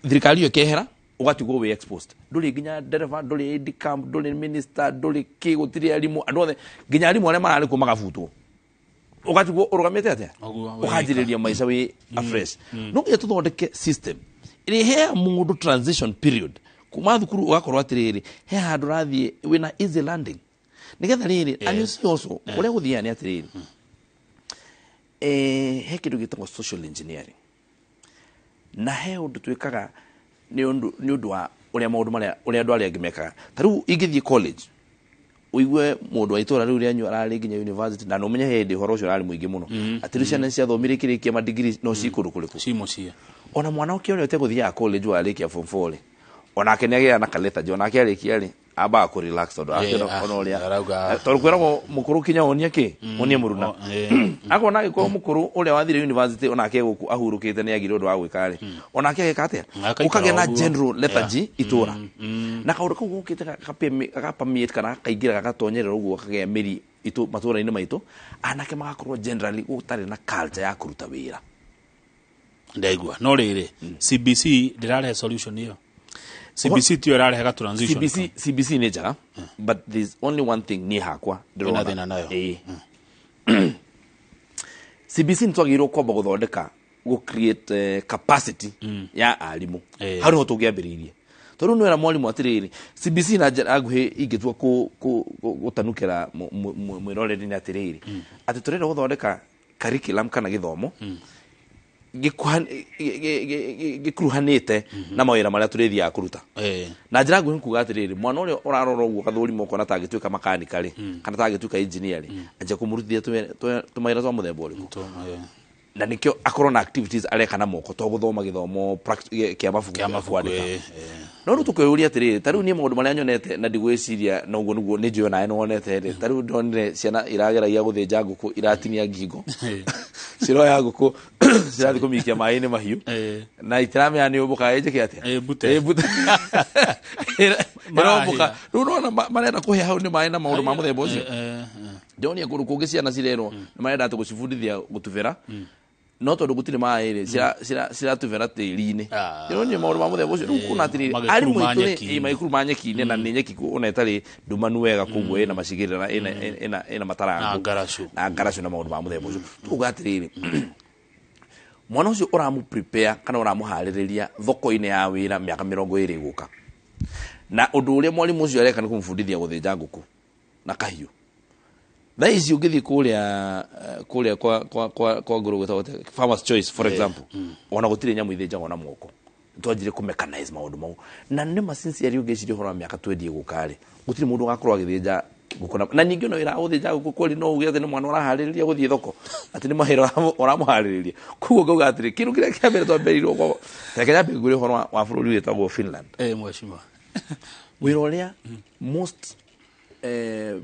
thirikari ĩyo ĩkehera, ũgatigwo wĩ exposed, ndũrĩ nginya ndereba, ndũrĩ aide camp, ndũrĩ minister, ndũrĩ kĩ, gũtirĩ arimũ, andũ othe nginya arimũ arĩa mararĩ kuo magabutwo, ũgatigwo ũrũgamĩte atĩa? Ũguo, wĩ Ũkanjĩrĩria maica wĩ afresh. No nginya tũthondeke system ĩrĩa ĩheaga mũndũ transition period kuma thukuru, ũgakorwo atĩrĩrĩ, he handũ ũrathiĩ wĩna easy landing nĩgetha rĩrĩ. And you see also ũrĩa gũthiaga nĩ atĩrĩrĩ, he kĩndũ gĩtagwo social engineering, na he ũndũ twĩkaga nĩ ũndũ wa ũrĩa maũndũ marĩa ũrĩa andũ arĩa angĩ mekaga. Ta rĩu ingĩthiĩ college ũigue mũndũ wa itũra rĩu rĩanyu ararĩ nginya university, na nũmenye hĩndĩ ũhoro ũcio ũrarĩ mũingĩ mũno atĩ rĩu ciana ciathomire ikĩrĩkia madigiri no ci kũndũ kũrĩkũ? Ci mũciĩ. Ona mwana ũke ũrĩa ũtegũthiaga college warĩkia form 4 rĩ, onake nĩ agĩaga na kalethargy, onake arĩkia rĩ, Ambaga kũ relax tondũ akĩona ona ũrĩa tondũ kwĩragwo mũkũrũ kinya wonie kĩ wonie mũruna. Akona agĩkorwo mũkũrũ ũrĩa wathire university onake gũkũ ahurũkĩte nĩ agire ũndũ wa gwĩka rĩ, onake agĩka atĩa? Ũkagĩa na general lethargy itũra. Na kaũndũ kau gũkĩte gakapermeate kana gakaingĩra gagatonyerera ũguo gakagĩa mĩri matũra-inĩ maitũ, anake magakorwo generally gũtarĩ na culture ya kũruta wĩra. Ndaigua. No rĩrĩ, CBC ndĩrarehe solution ĩyo. CBC tiyo ĩrarehe ga transition. CBC nĩ njega, but there's only one thing niĩ hakwa ndĩrona thĩna nayo. CBC nĩ twagĩrĩirwo kwamba gũthondeka gũ create capacity ya arimũ. Hau nĩho tũngĩambĩrĩirie. Tondũ nĩ wera mwarimũ atĩrĩrĩ, CBC na njĩra nguhĩ ingĩtua gũtanukĩra mwĩroreri nĩ atĩrĩrĩ, atĩ tũrenda gũthondeka curriculum kana gĩthomo gĩkuruhanĩte na mawĩra marĩa tũrĩthiaga kũruta. Na njĩra nguhĩ kuga atĩrĩrĩ, mwana ũrĩa ũrarora ũguo gathũrima ũkona ta angĩtuĩka makanika rĩ, kana ta angĩtuĩka engineer rĩ, anjia kũmũrutithia tũmawĩra twa mũthemba ũrĩkũ. Na nĩkĩo akorwo na activities areka na moko to gũthoma gĩthomo kĩa mabuku kwandĩka. No rĩu tũkwĩyũria atĩrĩrĩ, ta rĩu niĩ maũndũ marĩa nyonete na ndigwĩciria na ũguo nĩguo nĩ njũĩ onawe nĩwonete rĩ, ta rĩu ndonire ciana irageragia gũthĩnja ngũkũ iratinia ngingo, ciroya ngũkũ cirathiĩ kũmĩikia maĩ-inĩ mahiũ na itiramenya nĩ ũmbũkaga ĩnjĩke atĩa, ĩmbute ĩrombũka. Rĩu nĩwona marenda kũhĩa hau nĩ maĩ na maũndũ ma mũthemba ũcio. Ndĩronire kũndũ kũngĩ ciana cirerwo nĩ marenda atĩ gũcibundithia gũtubĩra, no tondũ gũtirĩ maĩ rĩ, ciratubĩra tĩri-inĩ. Ndĩronire maũndũ ma mũthemba ũcio. Rĩu kuona atĩrĩrĩ, arimũ aitũ nĩ magĩkuruma nyeki-inĩ, na nĩ nyeki ona ĩtarĩ ndumanu wega, koguo ĩna macigĩrĩra, ĩna matarangũ na ngaracũ na maũndũ ma mũthemba ũcio. Tukuga atĩrĩrĩ, mwana ũcio ũramũ prepare kana ũramũharĩrĩria thoko-inĩ ya wĩra mĩaka 20 ĩgũka, na ũndũ ũrĩa mwarimũ ũcio areka nĩ kũmũbundithia gũthĩnja ngũkũ na kahiũ. Thaa ici ũngĩthiĩ kũrĩa kwa ngũrũ gwĩtagwo Farmer's Choice for example, ona gũtirĩ nyamũ ithĩnjagwo na moko. Twanjire kũ mechanize maũndũ mau. Na nĩ ma sincerely ũngĩciria ũhoro wa mĩaka 20 ĩgũka rĩ, gũtirĩ mũndũ ũgakorwo agĩthĩnja ngũkũ. Na ningĩ ona wĩra wa gũthĩnja ngũkũ kweli no uge atĩ nĩ mwana ũraharĩrĩria gũthiĩ thoko, atĩ nĩ mawĩra ũramũharĩrĩria. Koguo ngauga atĩrĩ, kĩndũ kĩrĩa kĩa mbere twambĩrĩirio kwa reke nyambe ngwĩre ũhoro wa bũrũri wĩtagwo Finland. Mheshimiwa, wĩra ũrĩa most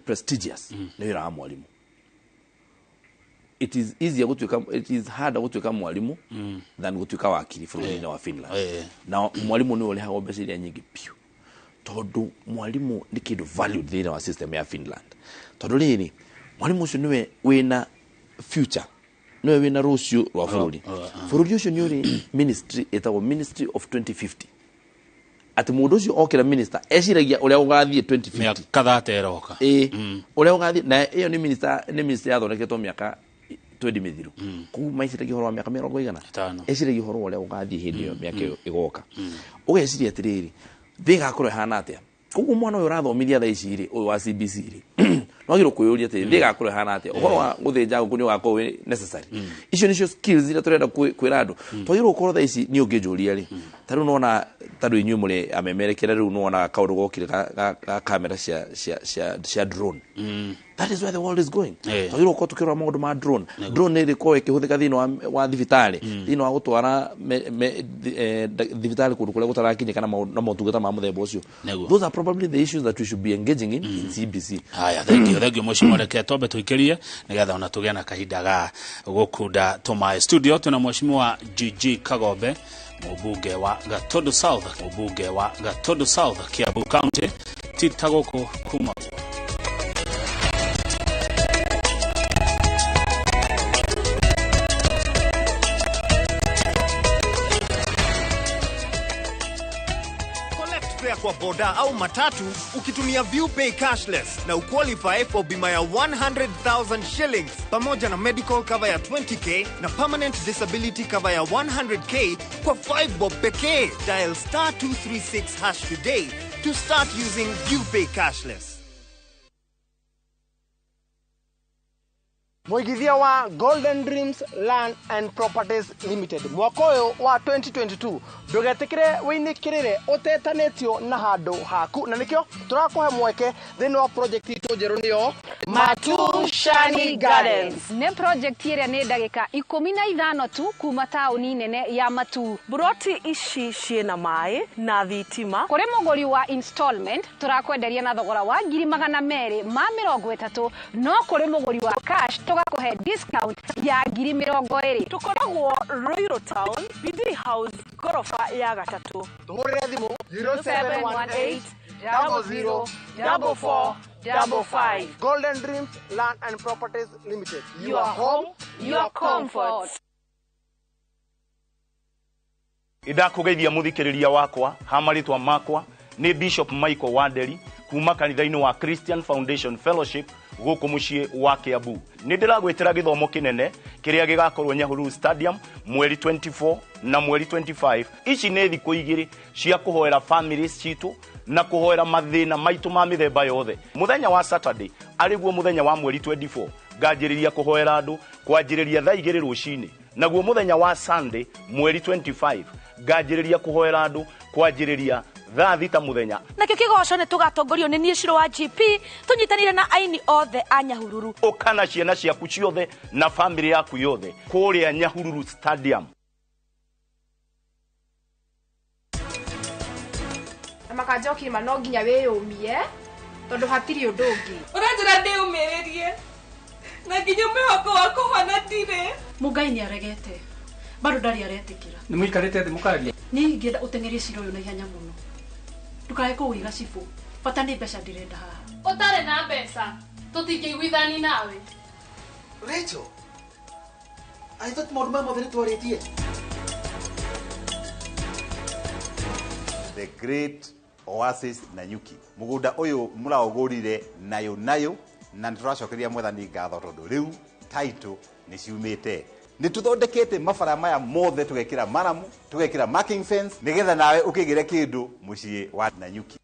prestigious nĩ wĩra wa mwarimu. It is easier gũtuĩka, it is harder gũtuĩka mwarimu than gũtuĩka wakiri bũrũri-inĩ wa Finland. Na mwarimu nĩwe ũrĩhagwo mbeca iria nyingĩ biũ, tondũ mwarimu nĩ kĩndũ valued thĩinĩ wa system ya Finland. Tondũ rĩrĩ, mwarimu ũcio nĩwe wĩna future, nĩwe wĩna rũciũ rwa bũrũri. Bũrũri ũcio nĩ ũrĩ ministry ĩtagwo Ministry of 2050. Atĩ mũndũ ũcio okĩra minister eciragia ũrĩa ũgathiĩ 2050, mĩaka 30 ĩroka, ũrĩa ũgathiĩ. Na ĩyo nĩ minister, nĩ ministry yathondeketwo mĩaka 20 mĩthiru. Koguo maiciragia ũhoro wa mĩaka 50, eciragia ũhoro wa ũrĩa ũgathiĩ hĩndĩ ĩyo mĩaka ĩyo ĩgoka. Ũgeciria atĩrĩrĩ, thĩ ĩgakorwo ĩhana atĩa? Koguo mwana ũyũ ũrathomithia thaa ici rĩ, ũyũ wa CBC rĩ, no wagĩrĩirwo kwĩyũria atĩrĩ, thĩ ĩgakorwo ĩhana atĩa? Ũhoro wa gũthĩnja ngũkũ nĩ ũgakorwo wĩ necessary? Icio nĩcio skills iria tũrenda kwĩra andũ. Twagĩrĩirwo gũkorwo thaa ici niĩ ũngĩnjũria rĩ, ta rĩu nĩwona, ta rĩu inyuĩ mũrĩ amemerekera, rĩu nĩwona kaũndũ gokire ga kamera cia drone. That is where the world is going. Twagĩrĩirwo gũkorwo tũkĩrora maũndũ ma drone. Drone nĩ ĩrĩkorwo ĩkĩhũthĩka thĩinĩ wa thibitarĩ, thĩinĩ wa gũtwara thibitarĩ kũndũ kũrĩa gũtarakinyĩka na motungata ma mũthemba ũcio. Those are probably the issues that we should be engaging in CBC. Haya, thank you, thank you mheshimiwa. Reke twambe tũikĩrie nĩgetha ona tũgĩe na kahinda ga gũkunda tũmaĩ. Studio twĩna mheshimiwa GG Kagombe, mũmbunge wa Gatundu South, mũmbunge wa Gatundu South, Kiambu County, tita gũkũ kuma. Kwa boda au matatu ukitumia ViewPay cashless na uqualify for bima ya 100,000 shillings pamoja na medical cover ya 20k na permanent disability cover ya 100k kwa 5 bob pekee. Dial star 236 hash today to start using ViewPay cashless. Mũigithia wa Golden Dreams Land and Properties Limited mwaka ũyũ wa 2022 ndũgetĩkĩre wĩinĩkĩrĩre ũtetanĩtio na handũ haku, na nĩkĩo tũrakũhe mweke thĩinĩ wa project itũ njerũ nĩyo Matu Shani Gardens. Nĩ project ĩrĩa nĩ ndagĩka 15 tu kuma taũni nene ya Matuu. Buroti ici ciĩna maĩ na thitima. Kũrĩ mũgũri wa installment tũrakwenderia na thogora wa 230,000, no kũrĩ mũgũri wa cash tũgakũhe discount ya 20,000. Tũkoragwo Ruiru Town, BD House, goroba ya 3. Tũhũrĩre thimũ 0718 00 44 55. Golden Dreams Land and Properties Limited. Your home, your comfort. Ndakugeithia muthikiriria wakwa ha marĩtwa makwa nĩ Bishop Michael Wanderi kuma kanitha-inĩ wa Christian Foundation Fellowship gũkũ mũciĩ wa Kiambu. Nĩ ndĩragwĩtĩra gĩthomo kĩnene kĩrĩa gĩgakorwo Nyahururu Stadium mweri 24 na mweri 25. Ici nĩ thikũ igĩrĩ cia kũhoera families citũ na kũhoera mathĩna maitũ ma mĩthemba yothe. Mũthenya wa Saturday arĩguo mũthenya wa mweri 24 nganjĩrĩria kũhoera andũ kwanjĩrĩria thaa 2 rũcinĩ, naguo mũthenya wa Sunday mweri 25 nganjĩrĩria kũhoera andũ kwanjĩrĩria thaa 6 mũthenya. Nakĩo kĩgoco nĩ tũgatongorio nĩ niĩ Shiro wa GP tũnyitanĩire na aini othe a Nyahururu. Ũka na ciana ciaku ciothe na famĩlĩ yaku yothe kũrĩa Nyahururu Stadium. Na makanjoki ma no nginya wĩyũmie tondũ hatirĩ ũndũ ũngĩ. Ũranjĩra ndĩũmĩrĩrie na nginya mwĩhoko wa kũhona ndirĩ. Mũngai nĩ aregete bado ndarĩ aretĩkĩra. Nĩ mũikarĩte thĩ mũkaria. Niĩ ingĩenda ũteng'erie cira ũyũ na ihenya mũno. Ndũkae kũwĩra cibũ, bata nĩ mbeca ndĩrenda haha. Ũtarĩ na mbeca tũtingĩiguithani nawe. Rachel, I thought maũndũ maya mothe nĩtwarĩtie. The Great Oasis Nanyuki. Mũgũnda ũyũ mũraũgũrire nayo nayo na nĩtũracokeria mwathani ngatho tondũ rĩu title nĩ ciumĩte. Nĩ tũthondekete mabara maya mothe tũgekĩra maramu, tũgekĩra marking fence nĩgetha nawe ũkĩgĩre kĩndũ mũciĩ wa Nanyuki.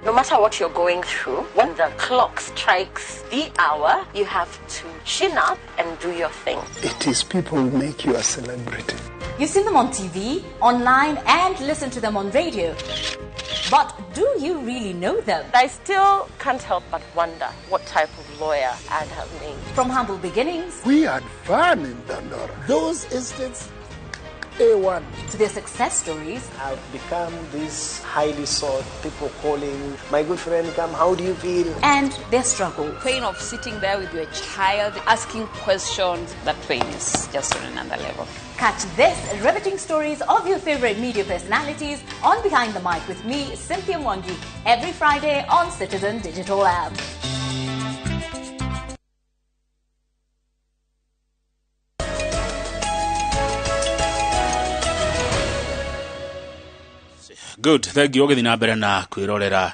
No matter what you're going through, when the clock strikes the hour, you have to chin up and do your thing. It is people who make you a celebrity. You've seen them on TV, online, and listen to them on radio. But do you really know them? I still can't help but wonder what type of lawyer I'd have made. From humble beginnings. We had fun in Dandora. Those estates, A1. To their success stories. I've become this highly sought, people calling, my good friend, come, how do you feel? And their struggle. Pain of sitting there with your child, asking questions, that pain is just on another level. Catch this riveting stories of your favorite media personalities on Behind the Mic with me, Cynthia Mwangi, every Friday on Citizen Digital App. Good, thank you. Ũgĩthiĩ na mbere na kwĩrorera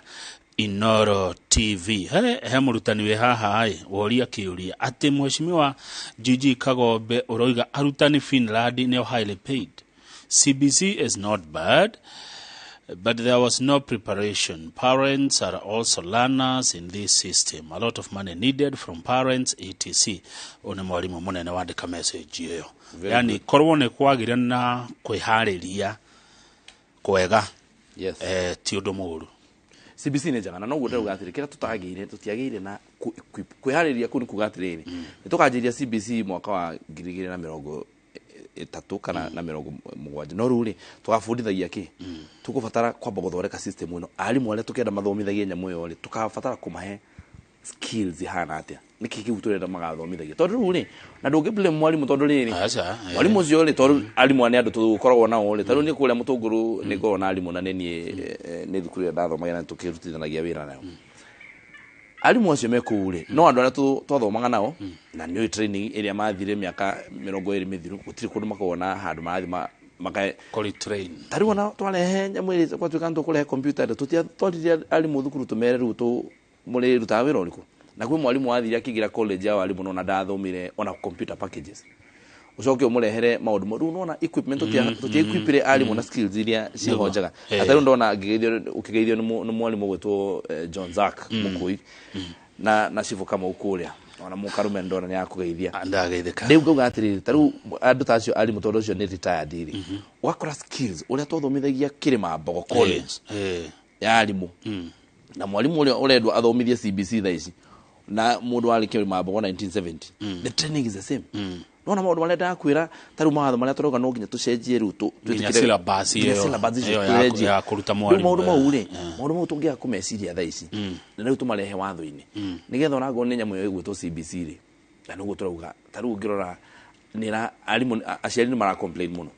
Inoro TV. He mũrutani wĩ haha ĩ woria kĩũria atĩ mheshimiwa GG Kagombe ũroiga arutani Finland nĩo highly paid. CBC is not bad, but there was no preparation. Parents are also learners in this system. A lot of money needed from parents, etc. Ũyũ nĩ mwarimũ mũnene wandĩka message ĩyo. Yani korwo nĩ kwagĩre na kwĩharĩria kwega. Yes. Ti ũndũ mũũru. CBC nĩ njega na noguo ndĩrauga atĩrĩ kĩrĩa tũtagĩire tũtiagĩire na kwĩharĩria kũu nĩ kuga atĩrĩrĩ nĩ tũkanjĩrĩria CBC mwaka wa 2030 kana na 70 no rĩu rĩ tũgabundithagia kĩ tũkũbatara kwamba gũthondeka system ĩno arimũ arĩa tũkĩenda mathomithagie nyamũ ĩyo rĩ tũkabatara kũmahe skills ihana atĩa nĩkĩ kĩu tũrenda magathomithagia tondũ rĩu rĩ na ndũngĩ blame mwarimũ tondũ rĩrĩ mwarimũ ũcio rĩ tondũ arimũ nĩ andũ tũkoragwo nao rĩ tarĩu niĩ kũrĩa Mũtũngũrũ nĩ ngoragwo na arimũ na nĩ niĩ nĩ thukuru ĩrĩa ndathomagira na tũkĩrutithanagia wĩra nayo arimũ acio me kũu rĩ no andũ arĩa twathomaga nao na nĩ training ĩrĩa mathire mĩaka 20 mĩthiru gũtirĩ kũndũ makoragwo na handũ marathiĩ maka tarĩu ona twarehe nyamũ ĩrĩa gwatuĩka nĩ tũkũrehe computer rĩ tũtiatwarire arimũ thukuru tũmere rĩu mũrĩrutaga wĩra ũrĩkũ na kwĩ mwarimu wathire akĩingĩra college ya warimu nona ndathomire ona computer packages ucoke umurehere maundu riu nona equipment tutia equipire arimu na skills iria ciho njega ata riu ndona ukigeithio ni mwarimu gwitwo John Zack Mukui na Cibu Kamau kuria ona mukarume ndona ni akugeithia ndageithika riu ngauga atiriri ta riu andu ta acio arimu tondu ucio ni retired ri ugakora skills uria twathomithagia Kirima Mbogo college ya arimu Na mwarimu ũrĩa ũrendwo athomithie CBC thaa ici na mũndũ warĩ Kĩrĩmambogo 1970, the training is the same. Nona maũndũ marĩa ndakwĩra, ta rĩu mawatho marĩa tũrauga no nginya tũcenjie rĩu Nginya twĩtĩkĩre- syllabus nginya ĩyo- syllabus icio ĩyo ya tũcenjie. ya kũruta Rĩu mwarimũ, maũndũ mau rĩ, maũndũ mau tũngĩaga kũmeciria thaa ici na rĩu tũmarehe watho-inĩ, nĩgetha onakorwo nĩ nyamũ ĩyo ĩgwĩtwo CBC rĩ, na nĩguo tũrauga ta rĩu ũngĩrora nĩra arimũ, aciari nĩ mara complain mũno,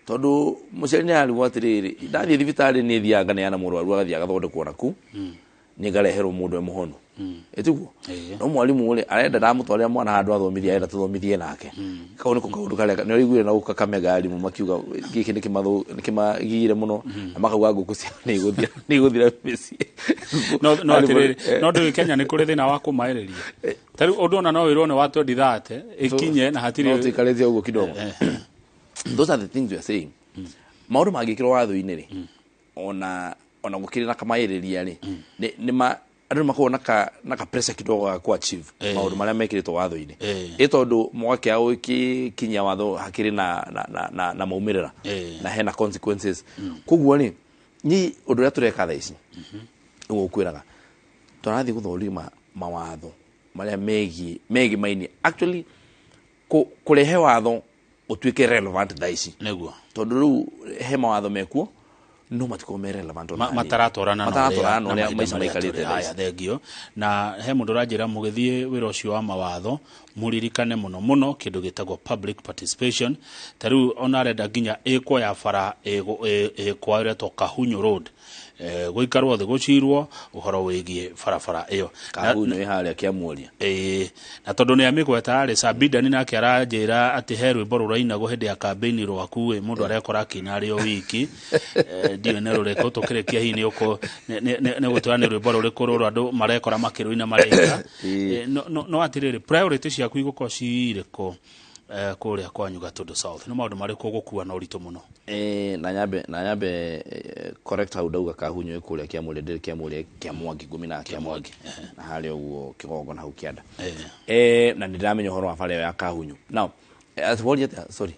tondũ mũciari nĩ ararigwo atĩrĩrĩ, ndathiĩ thibitarĩ nĩ thiaga nganeana mũrwaru agathiĩ agathondekwo naku, nĩ ngareherwo mũndũ e mũhonu, ĩtiguo? No mwarimũ rĩ, arenda ndamũtwarĩra mwana handũ athomithie, arenda tũthomithie nake. Kau nĩko kaũndũ karĩa nĩ ũraiguire na gũkũ Kakamega arimũ makiuga gĩkĩ nĩ kĩmagire mũno, na makauga ngũkũ ciao nĩ igũthira mĩciĩ. No Arimũ- atĩrĩrĩ, no ndũĩ Kenya nĩ kũrĩ thĩna wa kũmaĩrĩria. Ta rĩu ũndũ ona no wĩrwo nĩ wa 2030 ĩkinye na hatirĩ. No tuikarĩte ũguo kidogo. Those are the things we are saying. Maũndũ mangĩkĩrwo watho-inĩ rĩ, ona gũkĩrĩ na kamaĩrĩria rĩ, nĩ ma andũ nĩ makoragwo na ka pressure kidogo ga ku achieve maũndũ marĩa mekĩrĩtwo watho-inĩ, ĩ tondũ mwakĩaga gũgĩkinyia watho hakĩrĩ na maumĩrĩra na hena consequences. Koguo rĩ, niĩ ũndũ ũrĩa tũreka thaa ici nĩguo ũkwĩraga tũrathiĩ gũthũrima mawatho marĩa megiĩ megimaini, actually kũrehe watho ũtuĩke relevant thaa ici, tondũ rĩu he mawatho mekuo no matikorwo me relevant ona hanini. Mataratwarana na Mataratwarana na ũrĩa ũrĩa mahinda maica marĩa maikarĩte tũrĩ. thaa Haya, ici. Thengio. Na he mũndũ ũranjĩra mũgĩthiĩ wĩra ũcio wa mawatho mũririkane mũno mũno kĩndũ gĩtagwo public participation. Ta rĩu ona arenda nginya ĩkwo ya bara ĩkwa ĩretwo Kahunyu Road, gũikarwo thĩ gũcirwo ũhoro wĩgiĩ barabara ĩyo. Kahunyu ĩ harĩa Kĩamuoria. Ĩĩ, na tondũ nĩ amĩgweta rĩ, Sabidani nake aranjĩra atĩ he rwĩmbo rũrainagwo hĩndĩ ya kambĩini rwaku ĩ mũndũ arekora akĩina arĩ o wiki. Ndiũĩ nĩ rũrĩkũ. Tũkĩrĩkia hihi nĩ ũkũ nĩ gũtwĩra nĩ rwĩmbo rũrĩkũ rũrũ andũ marekora makĩrũina marĩka. No atĩrĩrĩ, priority ciaku igũkorwo cirĩkũ kũrĩa kwanyu Gatũndũ South? Nĩ maũndũ marĩkũ ũgũkua na ũritũ mũno? Na nyambe correct hau ndauga Kahunyu ĩ kũrĩa Kĩamuoria, ndĩrĩ Kĩamuoria, Kĩamwangi, ngũmina Kĩamwangi na harĩa ũguo Kĩgongo na hau kĩanda. Na nĩ ndĩramenya ũhoro wa bara ĩyo ya Kahunyu. Now woria atĩa, sorry?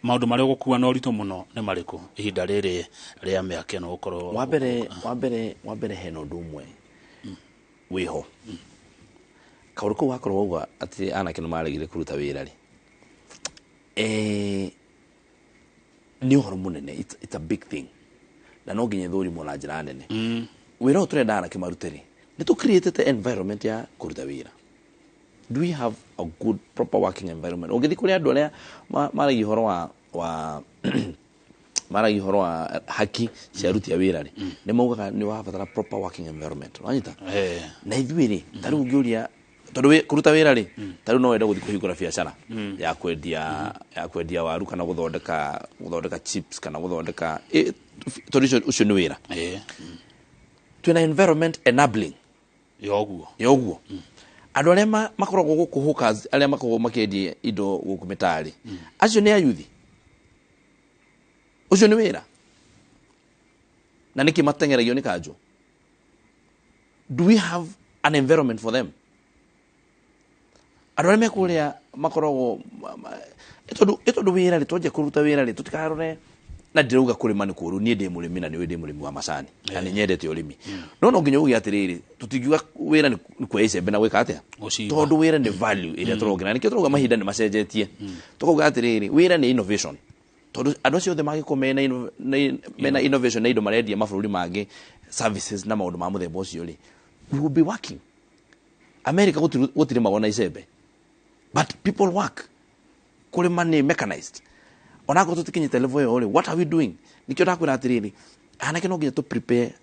Maũndũ marĩa ũgũkua na ũritũ mũno nĩ marĩkũ ihinda rĩrĩ rĩa mĩaka ĩno ũkorwo? Wa mbere hena ũndũ ũmwe wĩho, kaũndũ kau wakorwo wauga atĩ anake nĩ maregire kũruta wĩra rĩ, nĩ ũhoro mũnene. It's a big thing na no nginya ĩthũrimwo na njĩra nene. Wĩra ũyũ tũrenda anake marute rĩ, nĩ tũ create environment ya kũruta wĩra? Do we have a good proper working environment? Ũngĩthiĩ kũrĩ andũ arĩa maragia ũhoro wa maragia ũhoro wa haki cia aruti a wĩra rĩ, nĩ maugaga nĩ wabatara proper working environment, wanyita? Na ithuĩ rĩ, ta rĩu ũngĩũria, tondũ kũruta wĩra rĩ, ta rĩu no wende gũthiĩ kũhingũra biacara ya kwendia waru kana gũthondeka chips kana gũthondeka, tondũ ũcio nĩ wĩra. Twĩna environment enabling Yoguo. Yoguo andũ arĩa makoragwo gũkũ hawkers, arĩa makoragwo makĩendia indo gũkũ mĩtarĩ, acio nĩ ayuthi, ũcio nĩ wĩra, na nĩkĩ mateng'eragio nĩ kanjũ? Do we have an environment for them? Andũ arĩa mekũrĩa makoragwo ĩ tondũ wĩra rĩ, twanjia kũruta wĩra rĩ, tũtikarore na ndĩrauga kũrĩma nĩ kũũru. Niĩ ndĩ mũrĩmi na nĩũĩ ndĩ mũrĩmi wa macani na nĩ nyendete ũrĩmi, no nginya uge atĩrĩrĩ, tũtingiuga wĩra nĩ kuoya icembe na gwĩka atĩa. Gũcimba. Tondũ wĩra nĩ value ĩrĩa tũrongerera. Nĩkĩo tũrauga mahinda nĩ macenjetie, tũkauga atĩrĩrĩ, wĩra nĩ innovation, tondũ andũ acio othe mangĩkorwo mena innovation na indo marendia mabũrũri mangĩ, services na maũndũ ma mũthemba ũcio rĩ, we will be working. America gũtirĩmagwo na icembe, but people work. Kũrĩma nĩ mechanized. Onakorwo tũtikinyĩte level ĩyo rĩ, what are we doing? Nĩkĩo ndakwĩra atĩrĩrĩ, anake no nginya tũ prepare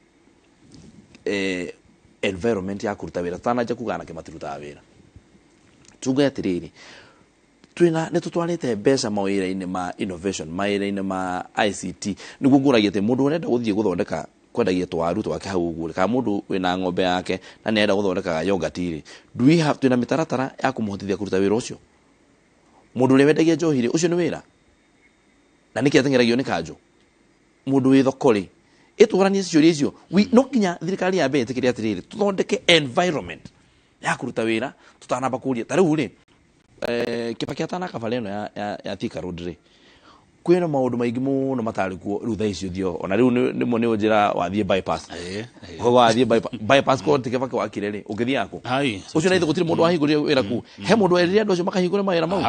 environment ya kũruta wĩra. Tũtananjia kuga anake matirutaga wĩra, tuge atĩrĩrĩ, twĩna nĩ tũtwarĩte mbeca mawĩra-inĩ ma innovation, mawĩra-inĩ ma ICT, nĩguo ngũragia atĩ mũndũ ũrenda gũthiĩ gũthondeka kwendagia twaru twake hau ũguo rĩ, kana mũndũ wĩna ng'ombe yake na nĩ arenda gũthondekaga yogurt rĩ, do we have, twĩna mĩtaratara ya kũmũhotithia kũruta wĩra ũcio? Mũndũ ũrĩa wendagia njohi rĩ, ũcio nĩ wĩra, na nĩkĩ ateng'eragio nĩ kanjũ? Mũndũ wĩ thoko rĩ, ĩtũranie ciũria icio. No nginya thirikari yambe ĩtĩkĩre atĩrĩrĩ, tũthondeke environment ya kũruta wĩra tũtanamba kũria. Ta rĩu rĩ, Kibaki atanaka bara ĩno ya Thika Road rĩ, Kwĩna maũndũ maingĩ mũno matarĩ kuo rĩu thaa ici ũthiĩ ona rĩu nĩmo nĩ njĩra wathiĩ bypass. Koguo wathiĩ bypass ko ti Kibaki wakire rĩ ũngĩthiĩ kũ? Ũcio na ithe gũtirĩ mũndũ wahingũrire wĩra kũu. He mũndũ werire andũ acio makahingũre mawĩra mau?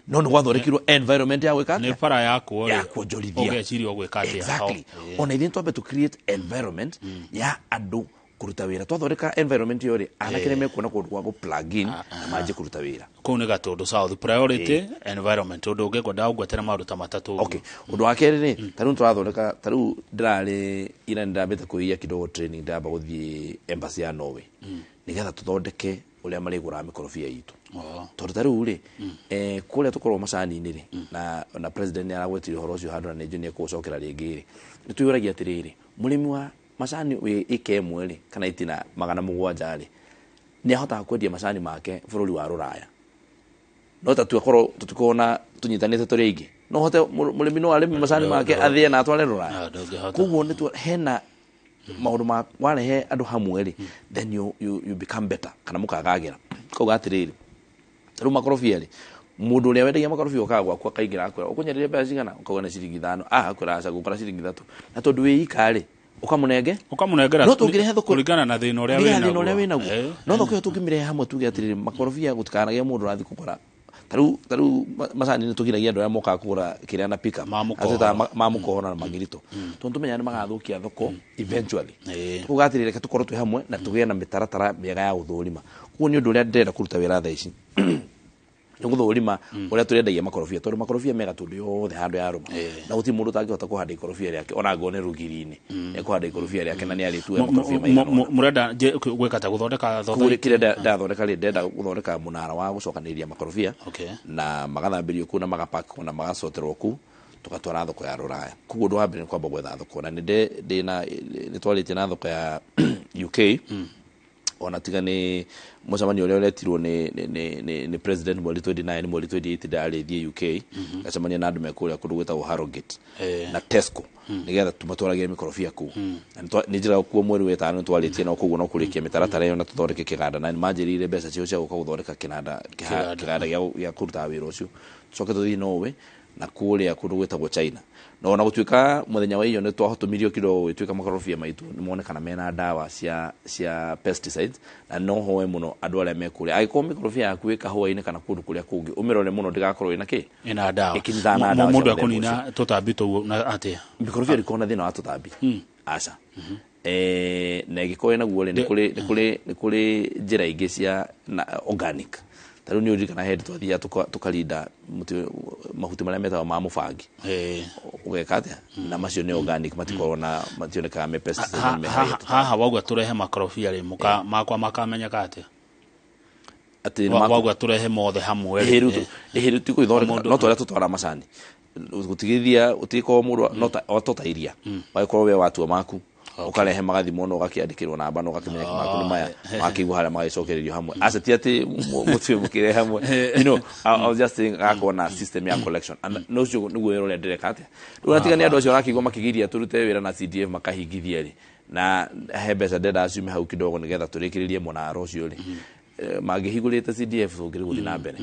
No nĩ gwathondekirwo environment ya gwĩka atĩa? Nĩ bara yakuo ya kuonjorithia. Ũgeciria ũgwĩka atĩa? Exactly. Ona ithuĩ twambe to create environment ya andũ kũruta wĩra. Twathondeka environment ĩyo rĩ, anake nĩ mekuona kũndũ gwa gũ plug in na manjie kũruta wĩra. Kũu nĩ Gatũndũ South priority environment. Ũndũ ũngĩ ngwendaga ũngwetere maũndũ ta matatũ. Okay. Ũndũ wa kerĩ rĩ, ta rĩu tũrathondeka, ta rĩu ndĩrarĩ ira nĩndambĩte kwĩia kidogo training, ndamba gũthiĩ embassy ya Norway nĩgetha tũthondeke ũrĩa marĩgũraga mĩkorobia itũ. Tondũ ta rĩu rĩ, kũrĩa tũkoragwo macani-inĩ rĩ, na president nĩ aragwetire ũhoro ũcio handũ na nĩ njũĩ nĩ ekũũcokera rĩngĩ rĩ, nĩ twĩyũragia atĩrĩrĩ, mũrĩmi wa macani wĩ ĩka ĩmwe rĩ, kana itina 700 rĩ, nĩ ahotaga kwendia macani make bũrũri wa Rũraya. No ta tuakorwo tũtikorwo na tũnyitanĩte tũrĩ aingĩ, no hote mũrĩmi no arĩme macani make athĩe na atware Rũraya. Koguo nĩ hena maũndũ ma warehe andũ hamwe rĩ, then you become better kana mũkagagĩra. Koguo atĩrĩrĩ, rĩu makorobia rĩ, mũndũ ũrĩa wendagia makorobia okaga gwaku akaingĩra akwĩra ũkũnyenderia mbeca cigana, ũkauga nĩ ciringi 5, akwĩra aca ngũkora ciringi 3, na tondũ wĩ ika rĩ, ũkamũnengera no tũngĩrehe thoko kũringana na thĩna ũrĩa wĩnaguo. No thoko ĩyo tũngĩmĩrehe hamwe tuge atĩrĩrĩ, makorobia gũtikanagĩe mũndũ ũrathiĩ kũgũra. Ta rĩu macani nĩ tũgiragia andũ arĩa mokaga kũgũra kĩrĩa na pick up ma mũkohoro na magirito, tondũ tũmenyaga nĩ magathũkia thoko eventually. Kuga atĩrĩrĩ, reke tũkorwo twĩ hamwe na tũgĩe na mĩtaratara mĩega ya gũthũrima. Koguo nĩ ũndũ ũrĩa ndĩrenda kũruta wĩra thaa ici nĩ gũthũrima ũrĩa tũrendagia makorobia, tondũ makorobia me Gatũndũ yothe handũ ya rũma, na gũtirĩ mũndũ ũtangĩhota kũhanda ikorobia rĩake ona angĩkorwo nĩ rũgiri-inĩ, nĩekũhanda ikorobia rĩake na nĩarĩtuaga makorobia maigana ũna. Mũrenda gwĩka ta gũthondeka thoko? Koguo kĩrĩa ndathondeka rĩ, ndĩrenda gũthondeka mũnara wa gũcokanĩrĩria makorobia na magathambĩrio kũu na magapakwo na magacoterwo kũu, tũgatwara thoko ya Rũraya. Koguo ũndũ wa mbere nĩ kwamba gwetha thoko, na nĩ twarĩtie na thoko ya UK. Ona tiga nĩ mũcemanio ũrĩa ũretirwo nĩ president mweri 29 mweri 28 ndarĩthiĩ UK, gacemania na andũ me kũrĩa kũndũ gwĩtagwo Harrogate na Tesco nĩgetha tũmatwaragĩre mĩkorobia kũu. Na nĩ njĩra kuo mweri wa 5 nĩtwarĩtie nao, koguo no kũrĩkia mĩtaratara ĩyo na tũthondeke kĩganda, na nĩmanjĩrĩire mbeca ciao cia gũka gũthondeka kĩganda gĩa kũrutaga wĩra ũcio. Tũcoke tũthiĩ Norway na kũrĩa kũndũ gwĩtagwo China. Na ona gũtuĩka mũthenya wa iyo nĩ twahũtũmirio kidogo gũtuĩka makorobia maitũ nĩ monekana mena ndawa cia pesticides, na no hoe mũno andũ arĩa me kũrĩa. Angĩkorwo mĩkorobia yaku ĩ kahũa-inĩ kana kũndũ kũrĩa kũngĩ, ũmĩrore mũno ndĩgakorwo ĩna kĩ? Ĩna ndawa. Ĩkĩnyitana na ndawa. Mũndũ ekũnina tũtambi tũu na atĩa? Mĩkorobia ndĩkoragwo na thĩna wa tũtambi. Aca. Na ĩngĩkorwo ĩnaguo rĩ, nĩ kũrĩ njĩra ingĩ cia organic. Ta rĩu nĩ ũririkana hĩndĩ twathiaga tũkarinda mahuti marĩa metagwo ma mũbangi, ũgeka atĩa? Na macio nĩ organic, matikoragwo na mationekaga me pesticides. Haha wauga tũrehe makorobia rĩ, makwa makamenyeka atĩa? Wauga tũrehe mothe hamwe rĩ, rĩu ti gũithondeka, no tũrĩa tũtwara macani gũtigithia, gũtigĩkorwo mũndũ no to ta iria, wagĩkorwo we watua maku ũkarehe magathimwo na ũgakĩandĩkĩrwo namba na ũgakĩmenya maku nĩ maya, makĩigwo harĩa magĩcokererio hamwe. Aca ti atĩ mũtue mũkĩrehe hamwe, you know, I was just saying gakorwo na system ya collection, and no ũcio nĩguo wĩra ũrĩa ndĩreka atĩa. Rĩu atiga nĩ andũ acio marakĩigua makĩgiria tũrute wĩra na CDF makahingithia rĩ, na he mbeca ndenda ciume hau kidogo nĩgetha tũrĩkĩrĩrie mũnara ũcio rĩ, mangĩhingũrĩte CDF tũngĩrĩ gũthiĩ na mbere.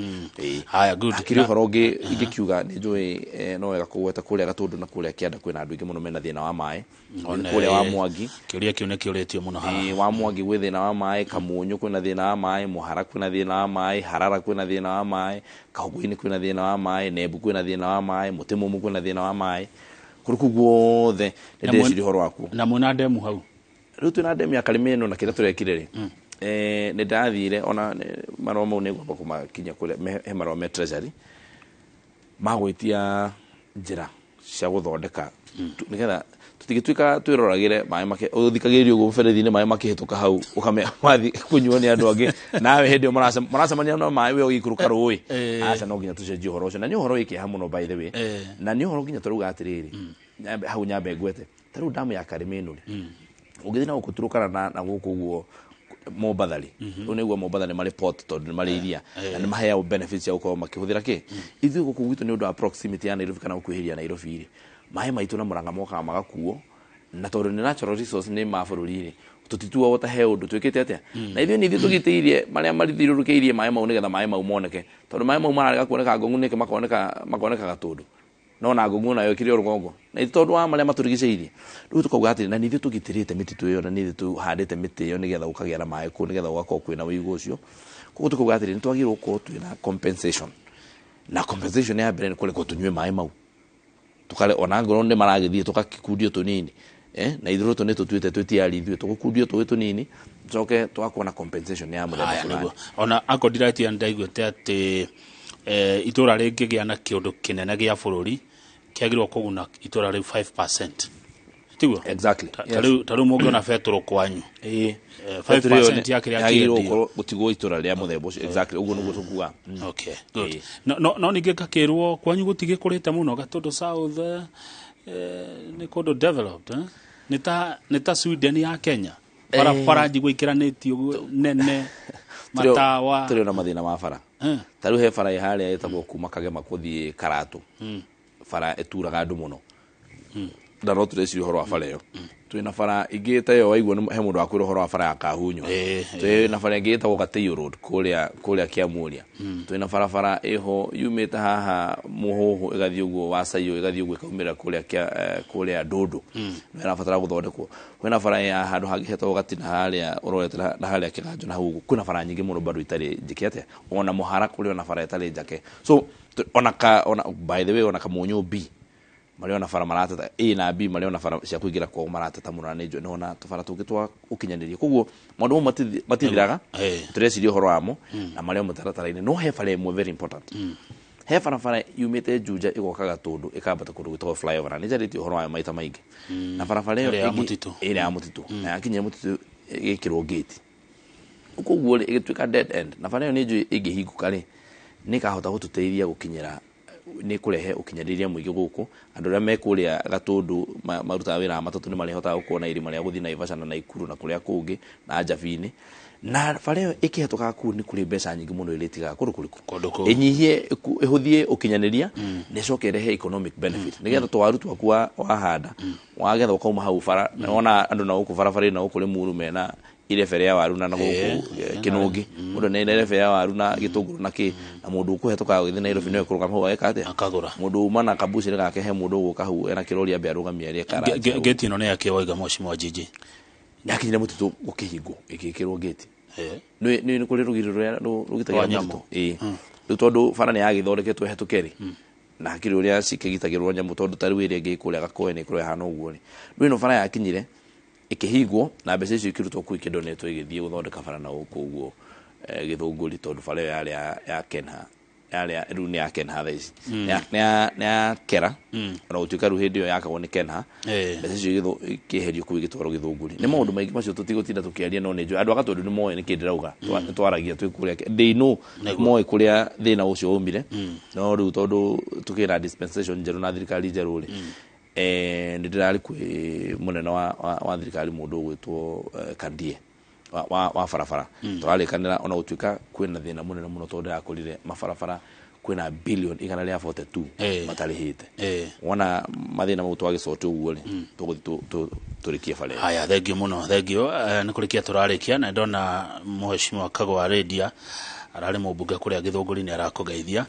Haya, good. Hakĩrĩ ũhoro ũngĩ ingĩkiuga nĩ njũĩ no wega kũgweta kũrĩa Gatũndũ na kũrĩa Kĩanda kwĩna andũ aingĩ mũno mena thĩna wa maĩ. Kũrĩa wa Mwangi, kĩũria kĩu nĩ kĩũrĩtio mũno haha. Wa Mwangi gwĩ thĩna wa maĩ, Kamunyũ kwĩna thĩna wa maĩ, Mũhara kwĩna thĩna wa maĩ, Harara kwĩna thĩna wa maĩ, Kahũngũ-inĩ kwĩna thĩna wa maĩ, Nembu kwĩna thĩna wa maĩ, Mũtĩ Mũmũ kwĩna thĩna wa maĩ. Kũndũ kũu guothe nĩ ndĩreciria ũhoro wakuo. Na mwĩna ndemu hau? Rĩu twĩna ndemu ya Karĩmĩno na kĩrĩa tũrekire rĩ, nĩ ndathire ona marũa mau nĩ ngwamba kũmakinya kũrĩa, he marũa me treasury magwĩtia njĩra cia gũthondeka nĩgetha tũtigĩtuĩka twĩroragĩre maĩ make ũthikagĩrĩrio ũguo mũberethi-inĩ maĩ makĩhĩtũka hau ũkamenya mathiĩ kũnyuo nĩ andũ angĩ, nawe hĩndĩ ĩyo maracemania na maĩ we ũgĩikũrũka rũĩ. Aca, no nginya tũcenjie ũhoro ũcio, na nĩ ũhoro wĩ kĩeha mũno by the way, na nĩ ũhoro nginya tũrauga atĩrĩrĩ, hau nyambe ngwete ta rĩu ndamu ya Karĩmĩno rĩ, ũngĩthiĩ na gũkũ Turukana na gũkũ ũguo Mombatha rĩ, rĩu nĩguo Mombatha nĩ marĩ port tondũ nĩ marĩ iria na nĩ maheagwo benefits cia gũkorwo makĩhũthĩra kĩ. Ithuĩ gũkũ gwitũ nĩ ũndũ wa proximity ya Nairobi kana gũkuhĩrĩria Nairobi rĩ, maĩ maitũ na Mũrang'a mokaga magakuo, na tondũ nĩ natural resource nĩ ma bũrũri rĩ, tũtituagwo ta he ũndũ twĩkĩte atĩa. Na ithuĩ nĩ ithuĩ tũgitĩirie marĩa marithiũrũrũkĩirie maĩ mau nĩgetha maĩ mau moneke, tondũ maĩ mau mararega kuoneka Ngong'u nĩkĩ makoneka Gatũndũ. No na ngũng'ũ nayo ĩkĩrĩ o rũgongo. Na ithuĩ tondũ wa marĩa matũrigicĩirie. Rĩu tũkauga atĩrĩ, na nĩ ithuĩ tũgitĩrĩte mĩtitũ ĩyo na nĩ ithuĩ tũhandĩte mĩtĩ ĩyo nĩgetha gũkagĩa na maĩ kũu nĩgetha gũgakorwo kwĩna ũigũ ũcio. Koguo tũkauga atĩrĩ, nĩ twagĩrĩirwo gũkorwo twĩna compensation. Na compensation ya mbere nĩ kũrekwo tũnyue maĩ mau. Tũkare ona ngorwo nĩ maragĩthiĩ tũgakĩkundio tũnini. Na ithuĩ tũ nĩ tũtuĩte twĩ tayari ithuĩ tũgũkundio tũĩ tũnini tũcoke tũgakorwo na compensation ya mũthemba Haya, fulani. nĩguo. Ona akorwo ndiratia ndaiguĩte atĩ itũra rĩngĩgĩa na kĩũndũ kĩnene gĩa bũrũri kĩagĩrĩirwo kũguna itũra rĩu 5%. Tiguo? Exactly. Ta Yes. rĩu mũngĩona betũrũ kwanyu. Ĩĩ. 5% ya kĩrĩa yagĩrĩirwo kĩendio. gũkorwo gũtigwo itũra rĩa mũthemba ũcio. Exactly. Ũguo nĩguo tũkuga. Okay, good. No ningĩ ngakĩrwo kwanyu gũtigĩkũrĩte mũno Gatũndũ South nĩ kũndũ developed, eh? Nĩ ta Sweden ya Kenya. Barabara njigua ikĩranĩtio ũguo nene matawa. Tũrĩ ona mathĩna ma bara. Ta rĩu he bara ĩ harĩa ĩtagwo kuma Kagema kũthiĩ Karatũ. Bara ĩturaga andũ mũno. Na no tũreciria ũhoro wa bara ĩyo. Twĩna bara ingĩ ta ĩyo waigua he mũndũ wakwĩra ũhoro wa bara ya Kahunywa. Twĩna bara ĩngĩ ĩtagwo Gatĩiyũ Road kũrĩa Kĩamuria. Twĩna barabara ĩho yumĩte haha Mũhũhũ ĩgathiĩ ũguo Wacaiyũ ĩgathiĩ ũguo ĩkaumĩra kũrĩa Ndũndũ. No ĩrabatara gũthondekwo. Kwĩna bara ya handũ hangĩ hetagwo Gatina harĩa ũrorete na harĩa Kĩganjo na hau ũguo. Kwĩna bara nyingĩ mũno bado itarĩ njĩke atĩa. Ona Mũhara kũrĩ ona bara ĩtarĩ njake. So ona ka, ona, by the way, ona Kamunyũ B marĩ ona bara marateta A na B marĩ ona bara cia kũingĩra kwao marateta mũno na nĩ njũĩ nĩ ona tũbara tũngĩ twa ũkinyanĩria. Koguo maũndũ mau matithiraga, tũreciria ũhoro wamo na marĩ o mũtaratara-inĩ. No he bara ĩmwe very important. He barabara yumĩte Juja ĩgoka Gatũndũ ĩkambata kũndũ gwĩtagwo flyover na nĩ njarĩtie ũhoro wayo maita maingĩ. Na barabara ĩyo Ĩrĩa ya ĩngĩ- mũtitũ. ĩrĩa ya mũtitũ. Na yakinyire mũtitũ ĩgĩkĩrwo gate. Koguo rĩ, ĩgĩtuĩka dead end. Na bara ĩyo nĩ njũĩ ĩngĩhingũka rĩ, nĩ ĩkahota gũtũteithia gũkinyĩra nĩ kũrehe ũkinyanĩria mũingĩ gũkũ. Andũ arĩa me kũrĩa Gatũndũ marutaga wĩra wa matatũ nĩ marĩhotaga gũkorwo na irima rĩa gũthiĩ Naivasha na Naikuru na kũrĩa kũngĩ na Njabini. Na bara ĩyo ĩkĩhetũkaga kũu nĩ kũrĩ mbeca nyingĩ mũno ĩrĩtigaga kũndũ kũrĩkũ? Kũndũ kũu. Ĩnyihie, ĩhũthie ũkinyanĩria, na ĩcoke ĩrehe economic benefit. Nĩgetha tũwaru twaku wahanda, wagetha ũkauma hau bara, na wona andũ na gũkũ barabara-inĩ na gũkũ Limuru mena irebe rĩa waru na gũkũ Kĩnũngĩ. Mũndũ nĩ irebe rĩa waru na gĩtũngũrũ na kĩ, na mũndũ ũkũhetũka agĩthiĩ Nairobi no ekũrũgama hau ageka atĩa? Akagũra. Mũndũ uma na kabucĩrĩ gake he mũndũ ũgũka hau ena kĩrori ambe arũgamie arĩe karanja. Gate ĩno nĩ ya kĩ waiga mheshimiwa Gigi? Yakinyire mũtitũ gũkĩhingwo, ĩgĩkĩrwo gate. Nĩ kũrĩ rũgiri rũrĩa rũgitagĩra Rwa nyamũ. mũtitũ. Rĩu tondũ bara nĩ yagĩthondeketwo ĩhetũke rĩ, na hakĩrĩ ũrĩa cikĩgitagĩrwo nyamũ tondũ ta rĩu ĩrĩa ĩngĩ kũrĩa Gakoe nĩ ĩkorwo ĩhana ũguo rĩ. Rĩu ĩno bara yakinyire ĩkĩhingwo na mbeca icio ikĩrutwo kũu ikĩndonetwo igĩthiĩ gũthondeka bara na gũkũ ũguo Gĩthũngũri tondũ bara ĩyo yarĩ ya Kenha. Yarĩ ya, rĩu nĩ ya Kenha thaa ici. Nĩ ya Kera. Ona gũtuĩka rĩu hĩndĩ ĩyo yakagwo nĩ Kenha. Mbeca icio ikĩeherio kũu igĩtwarwo Gĩthũngũri. Nĩ maũndũ maingĩ macio tũtigũtinda tũkĩaria no nĩ njũĩ. Andũ a Gatũndũ nĩ moĩ nĩkĩ ndĩrauga. Twaragia twĩ kũrĩa they know moĩ kũrĩa thĩna ũcio waumire. No rĩu tondũ tũkĩrĩ na dispensation njerũ na thirikari njerũ rĩ, nĩ ndĩrarĩ kwĩ mũnene wa thirikari mũndũ ũgwĩtwo Kandie wa barabara. Tũrarĩkanĩra ona gũtuĩka kwĩna thĩna mũnene mũno tondũ ndĩrakorire mabarabara kwĩna billion igana rĩa 42 matarĩhĩte. Wona mathĩna mau twagĩcote ũguo rĩ, tũgũthiĩ tũrĩkie bara ĩyo. Haya, thengiũ mũno, thengiũ. Nĩ kũrĩkia tũrarĩkia na ndona mheshimiwa Kagwa Radia ararĩ mũmbunge kũrĩa Gĩthũngũri nĩ arakũgeithia.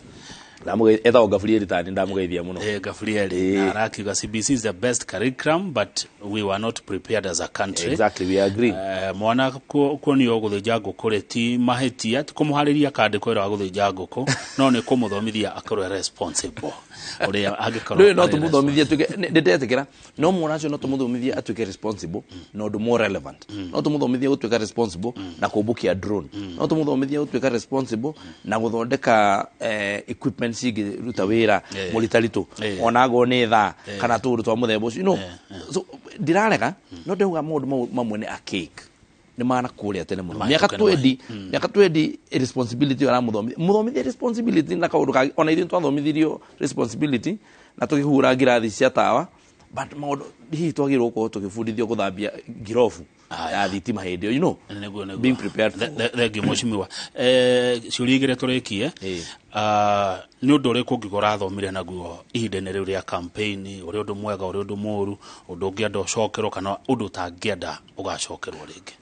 Etagwo Gabriel Tani, ndamũgeithia mũno. Gabriel, arakiuga CBC is the best curriculum but we were not prepared as a country. Exactly, we agree. Mwana kuonio gũthĩnja ngũkũ rĩ ti mahĩtia, ti kũmũharĩria kandĩko ĩrĩa wa gũthĩnja ngũkũ, no nĩ kũmũthomithia akorwo responsible. Ũrĩa angĩkorwo Rĩu no arĩ tũmũthomithie atuĩke, nĩ ndetĩkĩra, no mwana ũcio no tũmũthomithie atuĩke responsible na ũndũ more relevant. No tũmũthomithie gũtuĩka responsible na kũmbũkia drone. No tũmũthomithie gũtuĩka responsible na gũthondeka equipment cingĩruta wĩra mũritaritũ. Ona angorwo nĩ thaa kana tũũndũ twa mũthemba ũcio. So, ndirarega, no ndĩrauga maũndũ mau mamwe nĩ archaic. Nĩ mana kũrĩa tene mũno. Nĩ Mĩaka mahĩtũke nĩ mĩaka 20 responsibility ũramũthomithia. Mũthomithie responsibility na kaũndũ kangĩ. Ona ithuĩ twathomithirio responsibility na tũkĩhura ngirathi cia tawa, but maũndũ hihi twagĩrĩirwo gũkorwo tũgĩbundithio gũthambia ngirobu ya thitima hĩndĩ ĩyo, Nĩguo. being prepared for. Thengiũ mheshimiwa. Ciũria igĩrĩ tũrĩkie. Nĩ ũndũ ũrĩkũ ũngĩkorwo ũrathomire naguo ihinda-inĩ rĩu rĩa campaign, ũrĩ ũndũ mwega, ũrĩ ũndũ mũũru, ũndũ ũngĩenda ũcokerwo kana ũndũ ũtangĩenda ũgacokerwo rĩngĩ?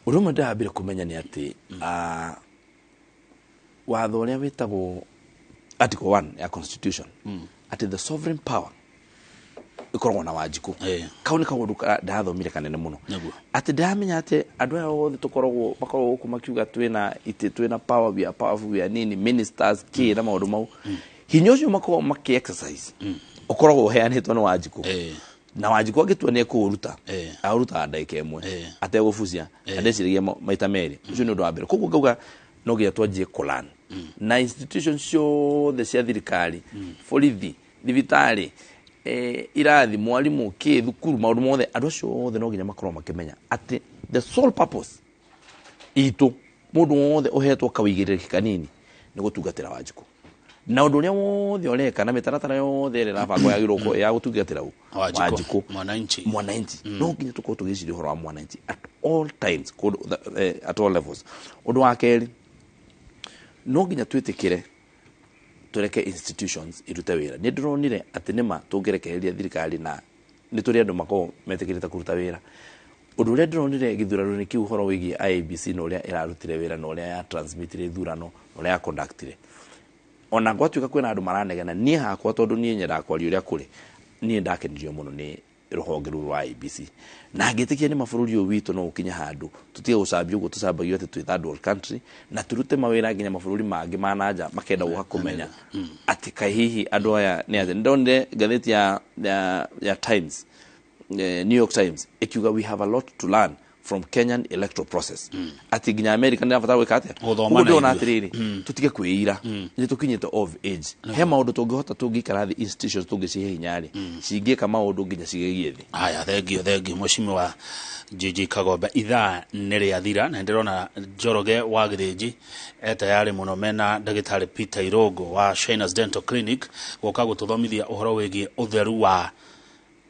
Ũndũ ũmwe ndĩrambire kũmenya nĩ atĩ, watho ũrĩa wĩtagwo Article 1 ya Constitution, Atĩ the sovereign power ĩkoragwo na Wanjikũ. Kau nĩ kaũndũ ndathomire kanene mũno, atĩ ndĩramenya atĩ andũ aya othe tũkoragwo makoragwo gũkũ makiuga twĩna itĩ, twĩna power, we are powerful, we are nini, ministers kĩ na maũndũ mau, hinya ũcio makoragwo makĩ exercise ũkoragwo ũheanĩtwo nĩ Wanjikũ, na Wanjikũ angĩtua nĩ ekũũruta, aũrutaga ndagĩka ĩmwe ategũbucia na ndeciragia maita merĩ. Ũcio nĩ ũndũ wa mbere. Koguo ngauga no nginya twanjie kũlan na institutions ciothe cia thirikari, borithi, thibitarĩ, irathi, mwarimũ, kĩ thukuru, maũndũ mothe, andũ acio othe no nginya makorwo makĩmenya atĩ the sole purpose itũ, mũndũ wothe ũhetwo kawĩigĩrĩrĩki kanini, nĩ gũtungatĩra Wanjikũ, na ũndũ ũrĩa wothe ũreka na mĩtaratara yothe ĩrĩa ĩrabangwo yagĩrĩirwo ya gũtungatĩra Wanjikũ, mwananchi, mwananchi. No nginya tũkorwo tũgĩciria ũhoro wa mwananchi at all times, at all levels. Ũndũ wa kerĩ, no nginya twĩtĩkĩre tũreke institutions irute wĩra. Nĩ ndĩronire atĩ nĩma tũngĩrekereria thirikari, na nĩ tũrĩ andũ makoragwo metĩkĩrĩte kũruta wĩra. Ũndũ ũrĩa ndĩronire gĩthurano-inĩ kĩu, ũhoro wĩgiĩ IEBC na ũrĩa ĩrarutire wĩra na ũrĩa ya transmitire ithurano na ũrĩa ya conductire, ona gwatuĩka kwĩna andũ maranegena, niĩ hakwa, tondũ niĩ nyendaga kwaria ũrĩa kũrĩ, niĩ ndakenirio mũno nĩ rũhonge rũu rwa IEBC, na ngĩtĩkia nĩ mabũrũri ũyũ witũ no ũkinye handũ tũtige gũcambio ũguo tũcambagio atĩ twĩ third world country, na tũrute mawĩra nginya mabũrũri mangĩ ma nanja makenda gũka kũmenya atĩ kaĩ hihi andũ aya nĩ atĩ. Nĩndonire ngathĩti ya Times, New York Times, ĩkiuga we have a lot to learn from Kenyan electoral process, atĩ nginya America nĩ ĩrabatara gwĩka atĩa. Gũthoma Ũguo ndĩrona na ithuĩ. atĩrĩrĩ, tũtige kwĩira, nĩ tũkinyĩte of age, he maũndũ tũngĩhota, tũngĩikara thĩ, institutions tũngĩcihe hinya rĩ, cingĩka maũndũ nginya cigegie thĩ. Haya, thengio, thengio mheshimiwa JJ Kagombe. Ithaa nĩ rĩathira, na ndĩrona Njoroge wa Gĩthĩnji e tayarĩ mũno mena ndagĩtarĩ Peter Irongo wa Shiners Dental Clinic gũka gũtũthomithia ũhoro wĩgiĩ ũtheru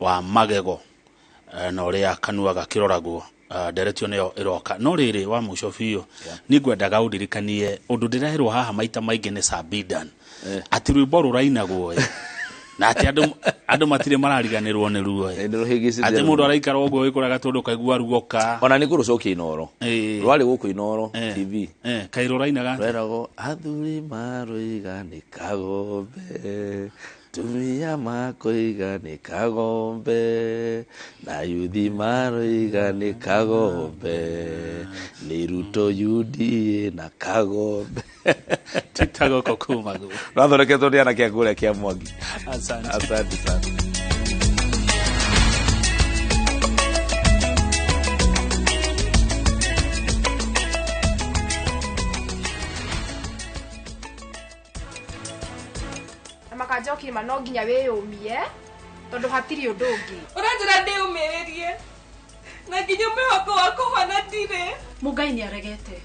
wa magego na ũrĩa kanua gakĩroragwo. Nderetio nĩyo ĩroka. No rĩrĩ, wa mũico biũ, nĩ ngwendaga ũndirikanie ũndũ ndĩrerwo haha maita maingĩ nĩ Sabidan, atĩ rwĩmbo rũrainagwo ĩ, na atĩ andũ matirĩ marariganĩrwo nĩ ruo ĩ, atĩ mũndũ araikara ũguo wĩkoraga tondũ ũkaigua ruoka. Ona nĩ kũrũcokia Inooro, rwarĩ gũkũ Inooro TV. Kaĩ rũrainaga atĩa? Rweragwo athuri maroiga nĩ Kagombe, tumia makoiga nĩ Kagombe, na yuthi maroiga nĩ Kagombe, nĩ Ruto UDA na Kagombe. Tita gũkũ kuma guo. Rwathondeketwo nĩ anake a kũrĩa kĩa Mwangi. Asante. Asante sana. Na makanjoki ma no nginya wĩyũmie tondũ hatirĩ ũndũ ũngĩ. Ũranjĩra ndĩyũmĩrĩrie na nginya mwĩhoko wa kũhona ndirĩ. Mũngai nĩ aregete,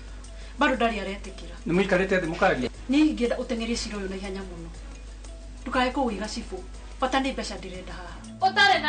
bado ndarĩ aretĩkĩra. Nĩ mũikarĩte thĩ mũkaria? Niĩ ingĩenda ũteng'erie cira ũyũ na ihenya mũno, ndũkae kũwĩra cibũ, bata nĩ mbeca ndĩrenda haha. Ũtarĩ na